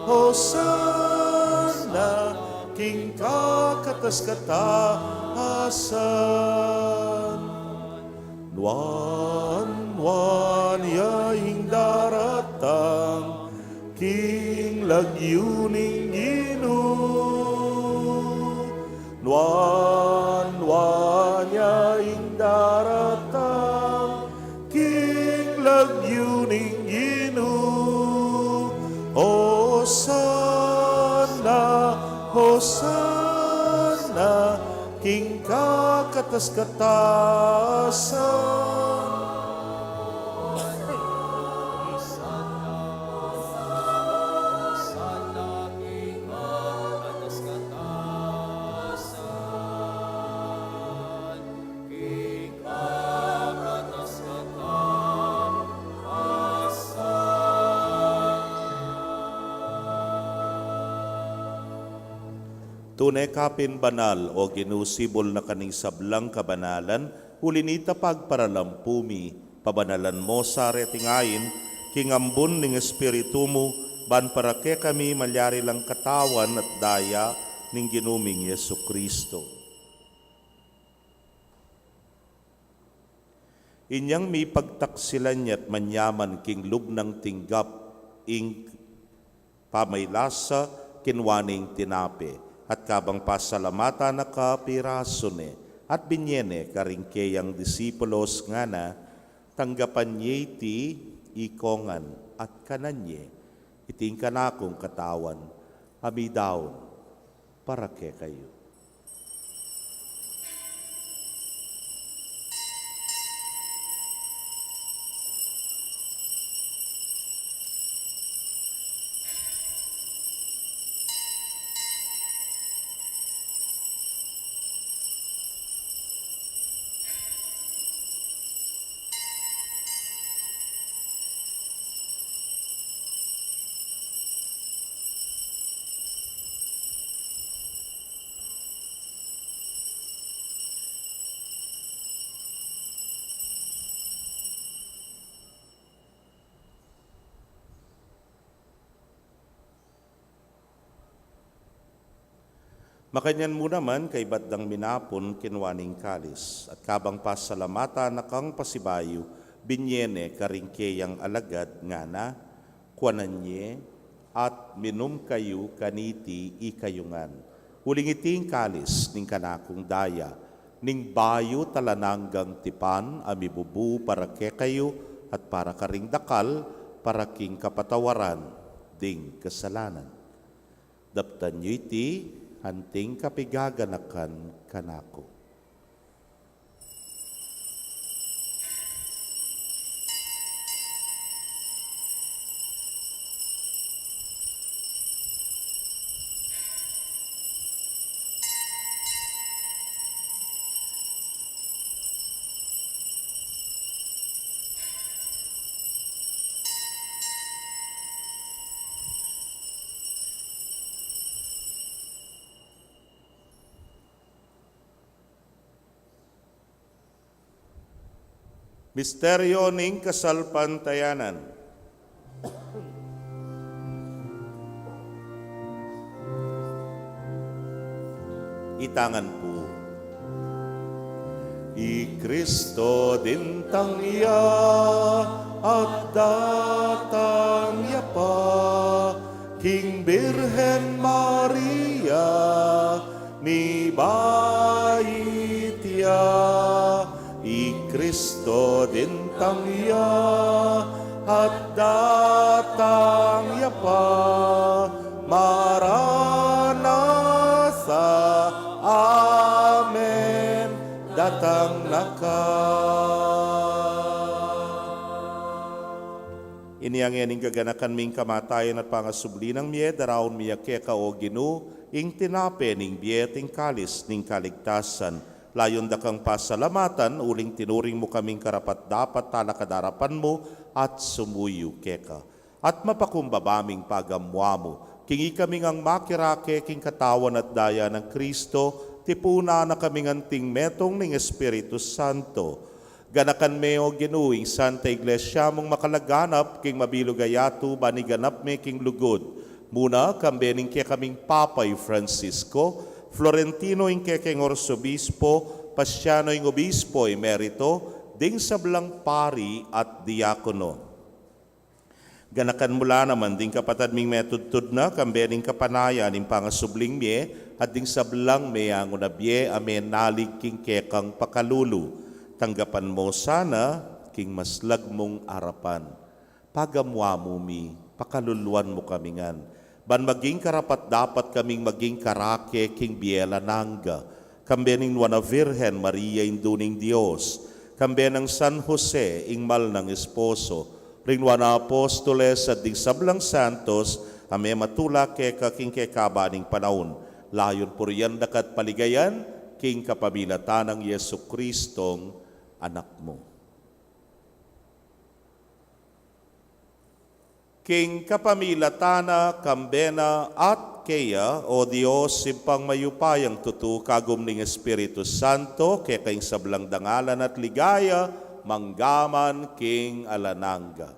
Hosana, king kakatas-katasan. Nuan-nuan ya ing daratang king lagyu ning Ginu. Nuan-nuan ya ing daratang king lagyu ning Ginu. Hosana, Hosana, king kakatas-katasan. Tune ka pin banal, O Ginu, sibul na ka ning sablang kabanalan, uli nita pagparalampu mi, pabanalan mo sa reting ain, king ambun ning Espiritu mu, ban para kekami malyari lang katawan at daya ning Ginu ming Jesucristo. Inyang mipagtaksilan ya't manyaman king lub nang tinggap ing pamaylasa, kinua ne ing tinape, at kabang pasalamatan na ka, pirasu ne, at binye ne karing keyang disipulos, ngana: Tanggapan ye iti ikongan, at kanan ye, iti ing kanakung katawan, a midaun para kekayu. Makanyan mu naman, kaybat dang minapun, kinua ne ing kalis, at kabang pasalamatan na kang pasibayu, Binye ne karing keyang alagad, ngana, kuanan ye, at minum kayu kaniti ikayu ngan. Uling iti ing kalis ning kanakung daya, ning bayu at alang anggang tipan, a mibubu para kekayu at para karing dakal, para king kapatawaran ding kasalanan. Daptan yu iti anting kapigaganakan kanaku. Misteryo ning kasalpantayanan. Itangan pu. I Kristo dintang ya, at datang ya pa, king Birhen Maria, mibait ya. I Kristo dintang ya, at datang ya pa, Maranatha, amen, datang na ka. Ini ngeni ing gaganakan mi king kamatayan at pangasubli nang mie, daraun mi keka, o Ginu, ing tinape ning bie at ing kalis ning kaligtasan. Layun da kang pasalamatan, uling tinuring mu kaming karapat-dapat talakad king arapan mu at sumuyu keka. At mapakumbaba ming pagamuamu, king ikami ngang makirake king katawan at daya nang Kristo, tipunan na kaming anting metung ning Espiritu Santo. Ganakan me, o Ginu, ing Santa Iglesia mung makalaganap king mabilug a yatu, ban iganap me king lugud. Muna, kambe ning kekaming Papa i Francisco, Florentino ing kekeng Arsobispo, Paciano ing Obispo emerito, ding sablang pari at diakono. Ganakan mu la naman ding kapatad ming metudtud na, kambe ning kapanayan ning pangasubling mie, at ding sablang meangu na bie a menalig king kekang pakalulu. Tanggapan mu sana king maslag mung arapan. Pagamuamu mi, pakaluluan mu kami ngan, ban maging karapat-dapat kaming maging karake king bie alang angga, kambe ning Nuan a Virgen Maria, Indu ning Dios, kambe nang San Jose, ing mal nang esposo, ring Nuan a Apostoles, at ding sablang santos a mematula keka king kekaba ning panaun, layun purian da ka at paligayan, king kapamilatan nang Jesucristong Anak mu. King kapamilatan na, kambe na, at keya, o Dios, Ibpang mayupayang tutu, kagum ning Espiritu Santo, keka ing sablang dangalan at ligaya, mangga man king alang angga.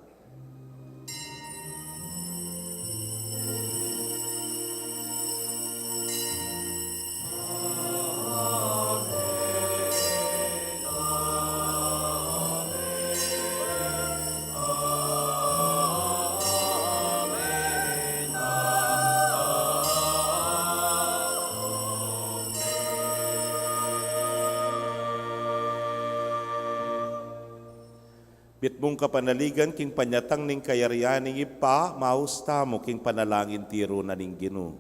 Mitmung kapanaligan king panyatang ning kayarian ning Ibpa, maus tamu king panalangin tiru na ning Ginu.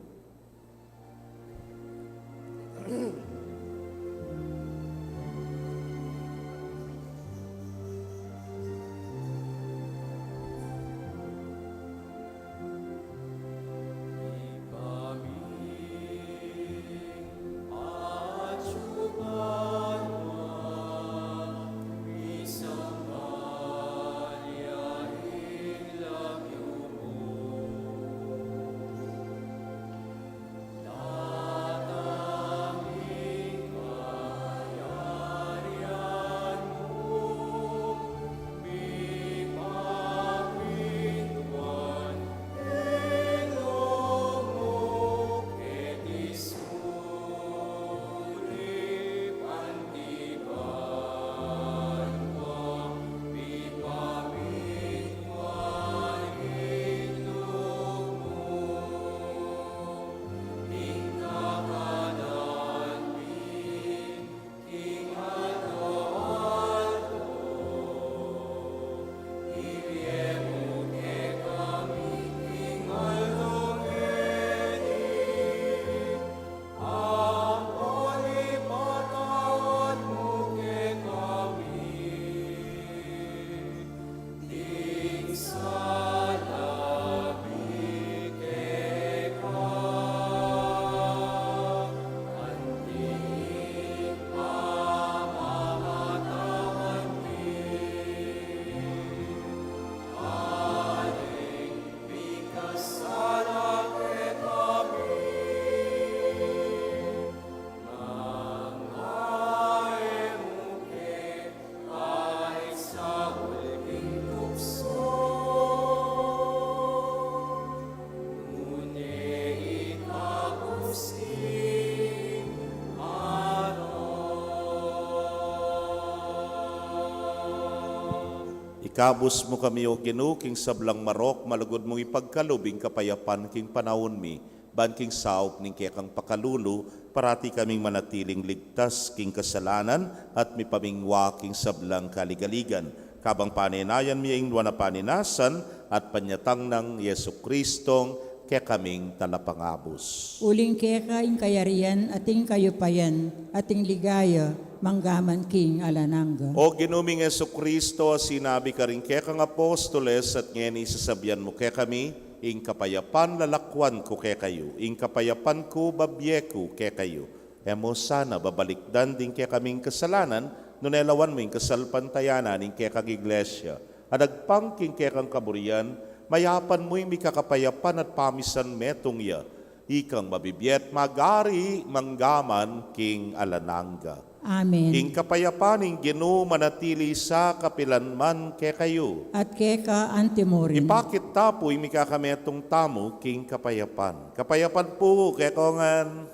Kabus mu kami, O Ginu, king sablang marok, malugud mung ipagkalub ing kapayapan king panaun mi, ban king saup ning kekang pakalulu, parati kaming manatiling ligtas king kasalanan at mipamingwa king sablang kaligaligan. Kabang panenayan mi ing nuan a paninasan at panyatang nang Jesu Kristong kekaming Talapangabus. Uling keka ing kayarian at ing kayupayan at ing ligaya manggaman king alang angga. O Ginu ming Jesu Kristo, sinabi karing kekang apostoles at ngeni sasabian mu kekami, ing kapayapan lalakwan ku kekayu, ing kapayapan ku babie ku kekayu. E mu sana babalikdan ding kekaming kasalanan, nune lawan mu ing kasalpantayanan ning kekang Iglesia. At agpang king kekang kaburian, mayapan mu ing mikakapayapan at pamisan metung ya, ikang mabibie at magari manggaman king alang angga. Amen. Ing kapayapan ning Ginu manatili sa kapilan man kekayu. At keka anti mu rin. Ipakit ta pu ing mikakametung tamu king kapayapan. Kapayapan pu kekongan.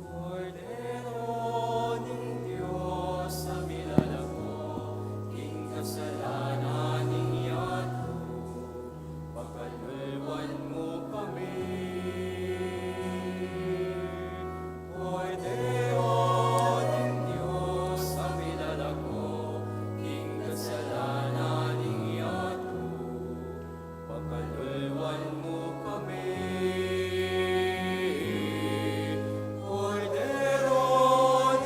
Kordero ning Dios, a milalako king kasalanan ning yatu, pakaluluan mu kami. Kordero ning Dios, a milalako king kasalanan ning yatu, pakaluluan mu kami. Kordero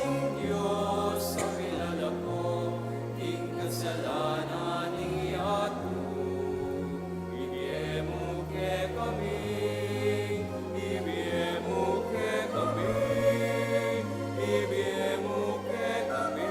ning Dios, a milalako king kasalanan ning yatu, ibie mu kekami, ibie mu kekami, ibie mu kekami.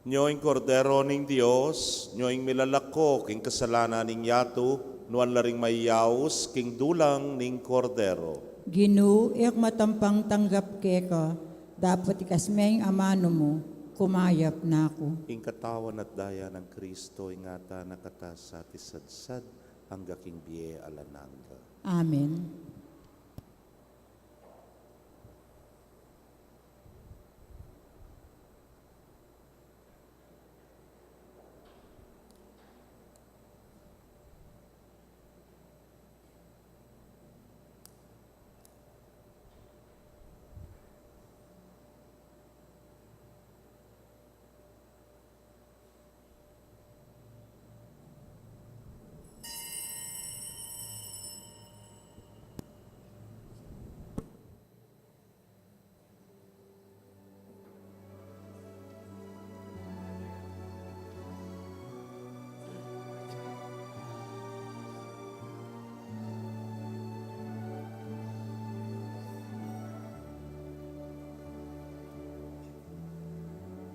Nyo ing Kordero ning Dios, nyo ing milalako king kasalanan ning yatu, nuan la ring mayaus king dulang ning Kordero. Ginu, e ku matampang tanggap keka, dapot ikas me ing amanu mu, kumayap na ku. Ing katawan at daya nang Kristo, ingatan na kata sa tisadsad, angga king bie alang angga. Amen.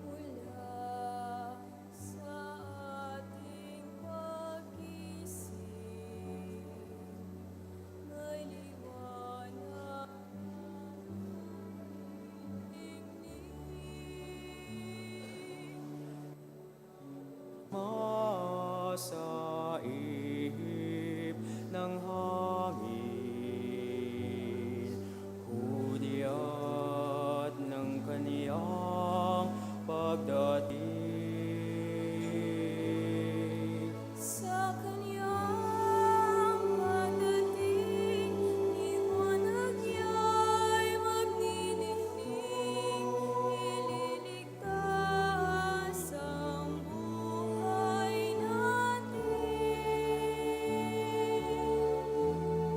Mula sa ating pag-isip, may liwanag na dumigdig. Masaihip ng hangin, hudyat ng kanyang pagdating. Sa kanyang pagdating, liwanag niya'y magniningning, ililigtas ang buhay natin.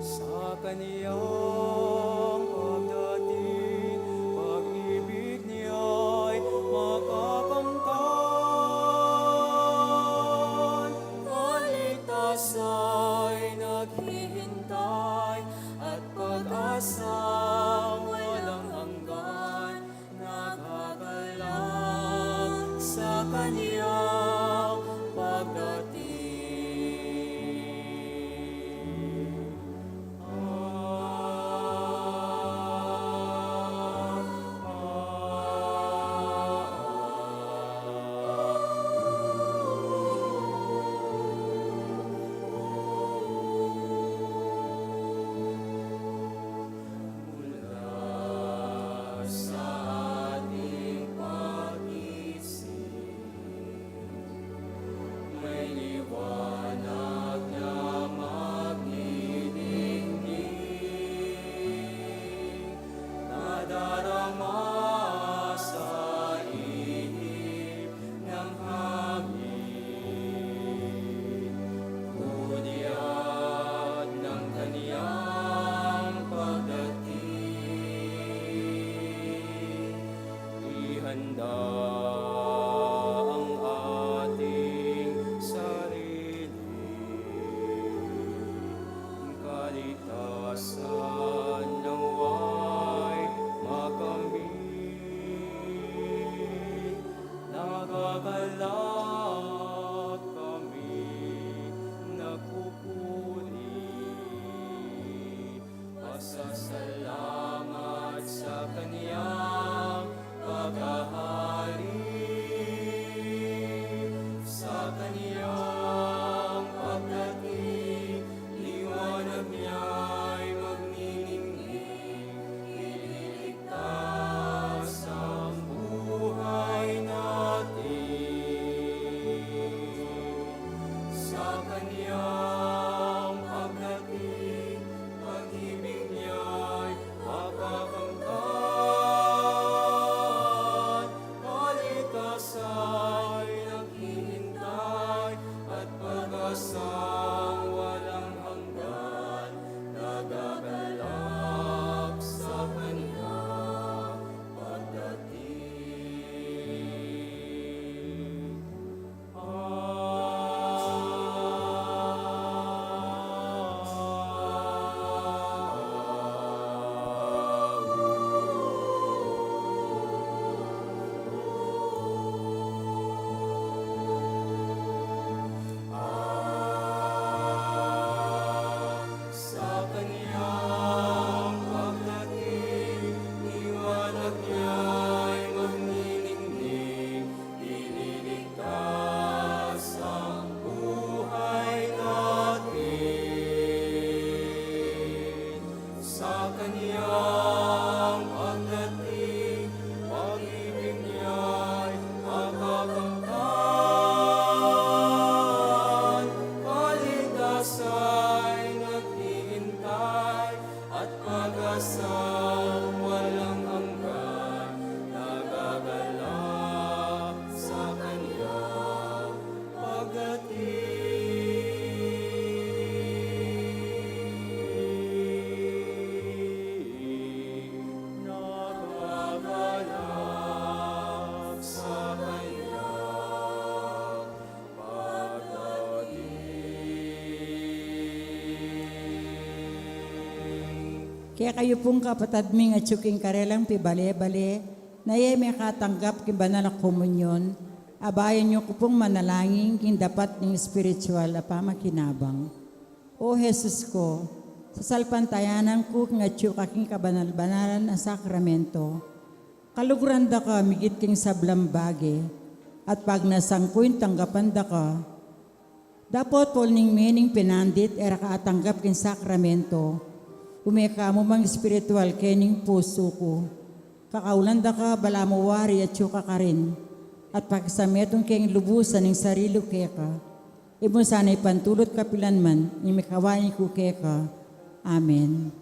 Sa kanyang pagdating, pag-ibig niya'y makakamtan. Kaligtasan Kekayu pung kapatad ming atyu king karelang pibale-bale, na e mekatanggap king banal a komunyon, abayan yu ku pung manalangin king dapat ning espiritual a pamakinabang. O Jesus ku, sasalpantayanan ku king atyu ka king kabanal-banalan a sakramento, kaluguran da ka migit king sablang bage, at pagnasan ku ing tanggapan da ka. Dapot pulung mening pinandit e ra ka atanggap king sakramento, ume ka mu mang espiritual kening pusu ku. Kakaulan da ka balamu wari atyu ka karin, at pakisametung keng lubusan ing sarili ku keka. Imu sana ipantulut kapilan man ing mikawain ku keka. Amen.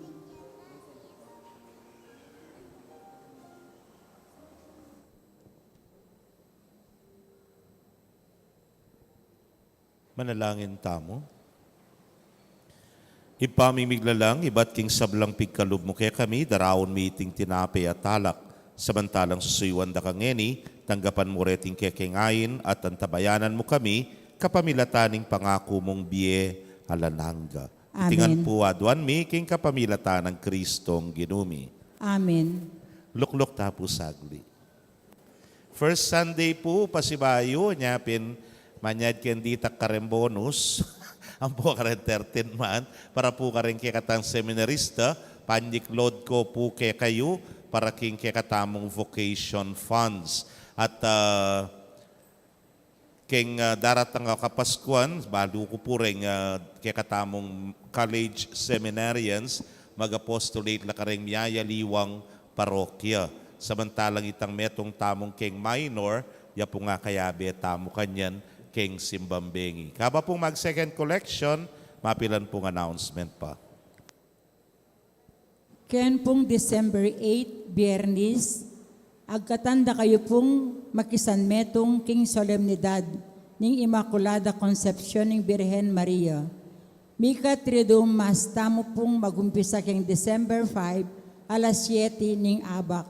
Manalangin tamu. Ibpa ming miglalang, ibat king sablang pigkalub mu kekami, daraun mi iting tinape at alak. Samantalang susuyuan da ka ngeni, tanggapan mu reting kekeng ain at antabayanan mu kami, kapamilatan ning pangaku mung bie alang angga. Iti ngan Amen. Pu aduan mi king kapamilatan nang Kristong Ginu mi. Amen. Lukluk ta pu sagli. First Sunday pu, pasibayu, nya pin manyad keng ditak kareng bonus. Ampo kareng thirteenth month, para pu kareng kekatang seminarista, panyiklod ku pu kekayu, para king kekatamung vocation funds. At, ah, keng, ah, daratang a Kapaskuan, balu ku pu reng, ah, kekatamung college seminarians, mag-apostolate la kareng miyayaliwang parokya. Samantalang itang metung tamung keng minor, ya pung akayabe tamu kanyan keng simbang bengi. Kaba pung mag-second collection, mapilan pung announcement pa. Ken pung December eight, Biyernis, agkatan da kayu pung makisanmetung king solemnidad ning Inmaculada Concepcion ning Birhen Maria. Mika Triduum Mass tamu pung magumpisa king December five, alas siete ning abak.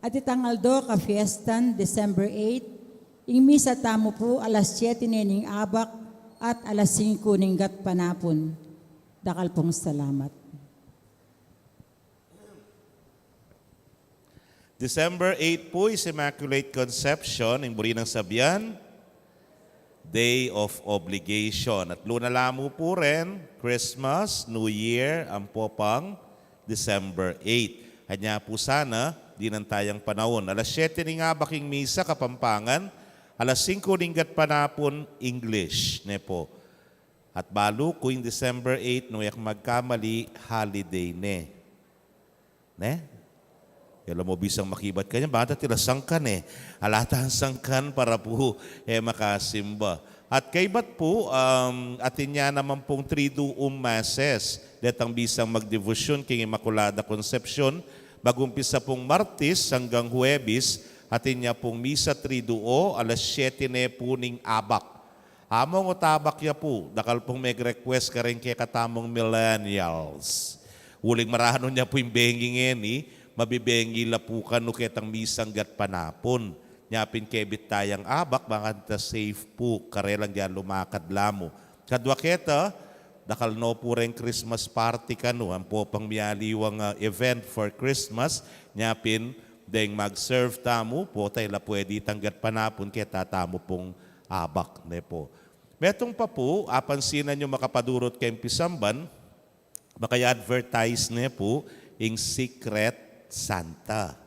At itang aldo kafiestan, December eight, ing misa tamu pu alas siete ne ning abak at alas singko ning gatpanapun. Dakal pung salamat. December eight pu is Immaculate Conception, ing buri nang sabian, Day of Obligation. At luna la mu pu ren, Christmas, New Year, ampo pang December eight. Anya pu sana, dinan tayang panaun. Alas siete ning abak ing misa Kapampangan, alas singko ning gatpanapun English, ne pu. At balu ku ing December eight, nung e ku magkamali, holiday ne. Ne? Ala mu bisang makibat kanyan, bang atin la sangkan e. Ala tang sangkan para pu e makasimba. At kaybat pu, um, atin ya naman pung Triduum Masses. Detang bisang magdebosyon king Inmaculada Concepcion, magumpisa pung Martes anggang Huwebes, atin ya pung Misa Triduo, alas siete ne pu ning abak. Among o tabak ya pu, dakal pung meg-request kareng kekatamung millennials. Uling maranu nya pu ing bengi ngeni, mabibengi la pu kanu ketang misang gatpanapun. Nya pin kebit tayang abak, bang atin la safe pu, karelang ya lumakad la mu. Kadua keta, dakal no pu reng Christmas party kanu, ampo pang miyaliwang, ah, event for Christmas, nya pin deng mag-serve tamu, pota ila pwede itang gatpanapun keta tamu pung abak, ne pu. Metung pa pu, apansinan yu makapadurut keng pisamban, maka-advertise ne pu ing Secret Santa.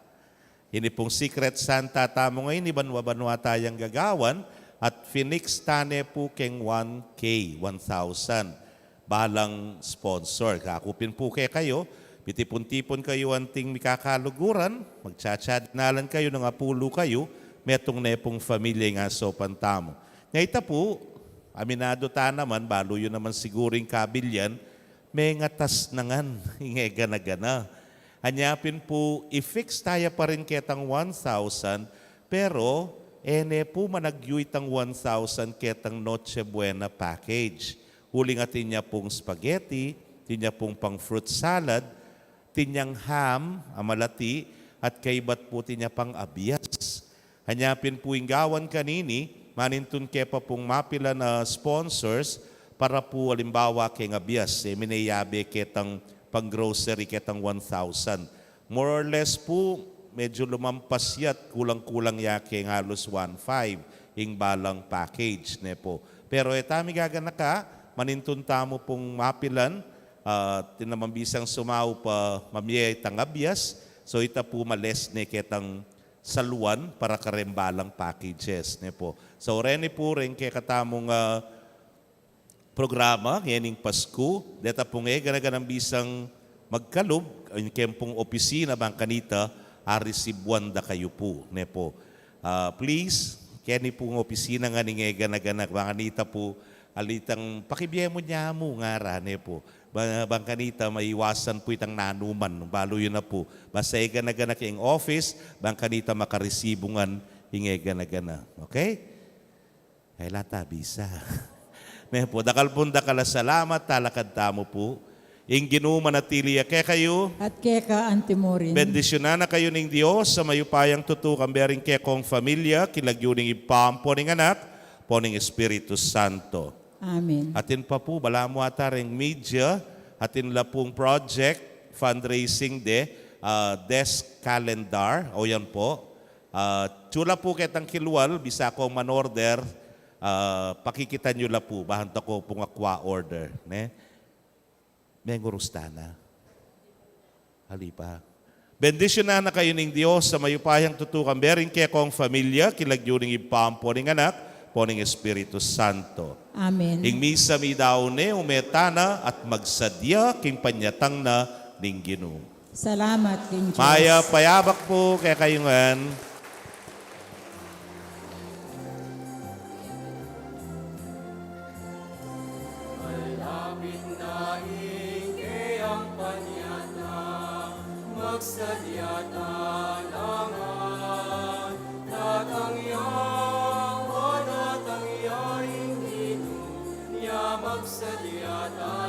Ini pung Secret Santa tamu ngeni, banwa-banwa tayang gagawan, at finix ta ne pu keng one K, one thousand. Balang sponsor. Kaku pin pu kekayu, mitipun-tipun kayu anting mikakaluguran, magtsatsa dinalan kayu nung apulu kayu, metung ne pung familia ing asopan tamu. Nya ita pu, aminadu ta naman, balu yu naman siguru ing kabilyan, mengatas na ngan ing e gana-gana. Anya pin pu, i-fix ta ya pa rin ketang one thousand, pero e ne pu managyu itang one thousand ketang Noche Buena package. Uling atin ya pung spaghetti, atin ya pung pang fruit salad, atin yang ham a malati, at kaybat pu atin ya pang abias. Anya pin pu ing gawan kanini, manintun ke pa pung mapilan a sponsors para pu alimbawa keng abias, e mine yabe ketang pang-grocery ketang one thousand. More or less pu, medyo lumampas ya at kulang-kulang ya keng halos one five ing balang package, ne pu. Pero e ta migaganaka, manintun tamu pung mapilan, ah, atin naman bisang sumau pa mamie itang abias, so ita pu ma-less ne ketang saluan para kareng balang packages, ne pu. So reni pu reng kekatamung, ah, programa ngening Pasku, deta pung e gana-ganang bisang magkalub, ing keng pung opisina bang kanita arisibuan da kayu pu, ne pu. Ah, please, keni pung opisina ngan ing e gana-gana, bang kanita pu, alitang pakibie mu nyamu ngara, ne pu. Ba-, bang kanita maiwasan pu itang nanuman, balu yu na pu. Basta e gana-gana keng office, bang kanita makarisibu ngan ing e gana-gana. Okay? Ay, lata bisa. Ne pu, dakal pung dakal a salamat, talakad tamu pu. Ing Ginu manatili ya kekayu. At keka anti mu rin. Bendisyunan na kayu ning Dios a mayupayang tutu, kambe ring kekong familia, king lagyu ning Ibpa, ampo ning Anak, ampo ning Espiritu Santo. Amen. Atin pa pu, balamu ata reng media, atin la pung project, fundraising de, ah, desk calendar, o yan pu. Ah, tula pu ketang kilwal, bisa kong man-order, ah, pakikitan yu la pu, bahan ta ko pung akwa order, ne? Mengurus ta na. Ali pa. Bendisyunan na kayu ning Dios a mayupayang tutu, kambe ring kekong familia, king lagyu ning Ibpa, ampo ning Anak, ampo ning Espiritu Santo. Amen. Ing misa meyari ne, ume tana at magsadya king panyatang na ning Ginu. Salamat king Dios. Mayap a yabak pu kekayu ngan. Malapit na ing keyang panyatang, magsadya tana ngan. Datang ya, o datang ya ing Ginu, nya magsadya tana.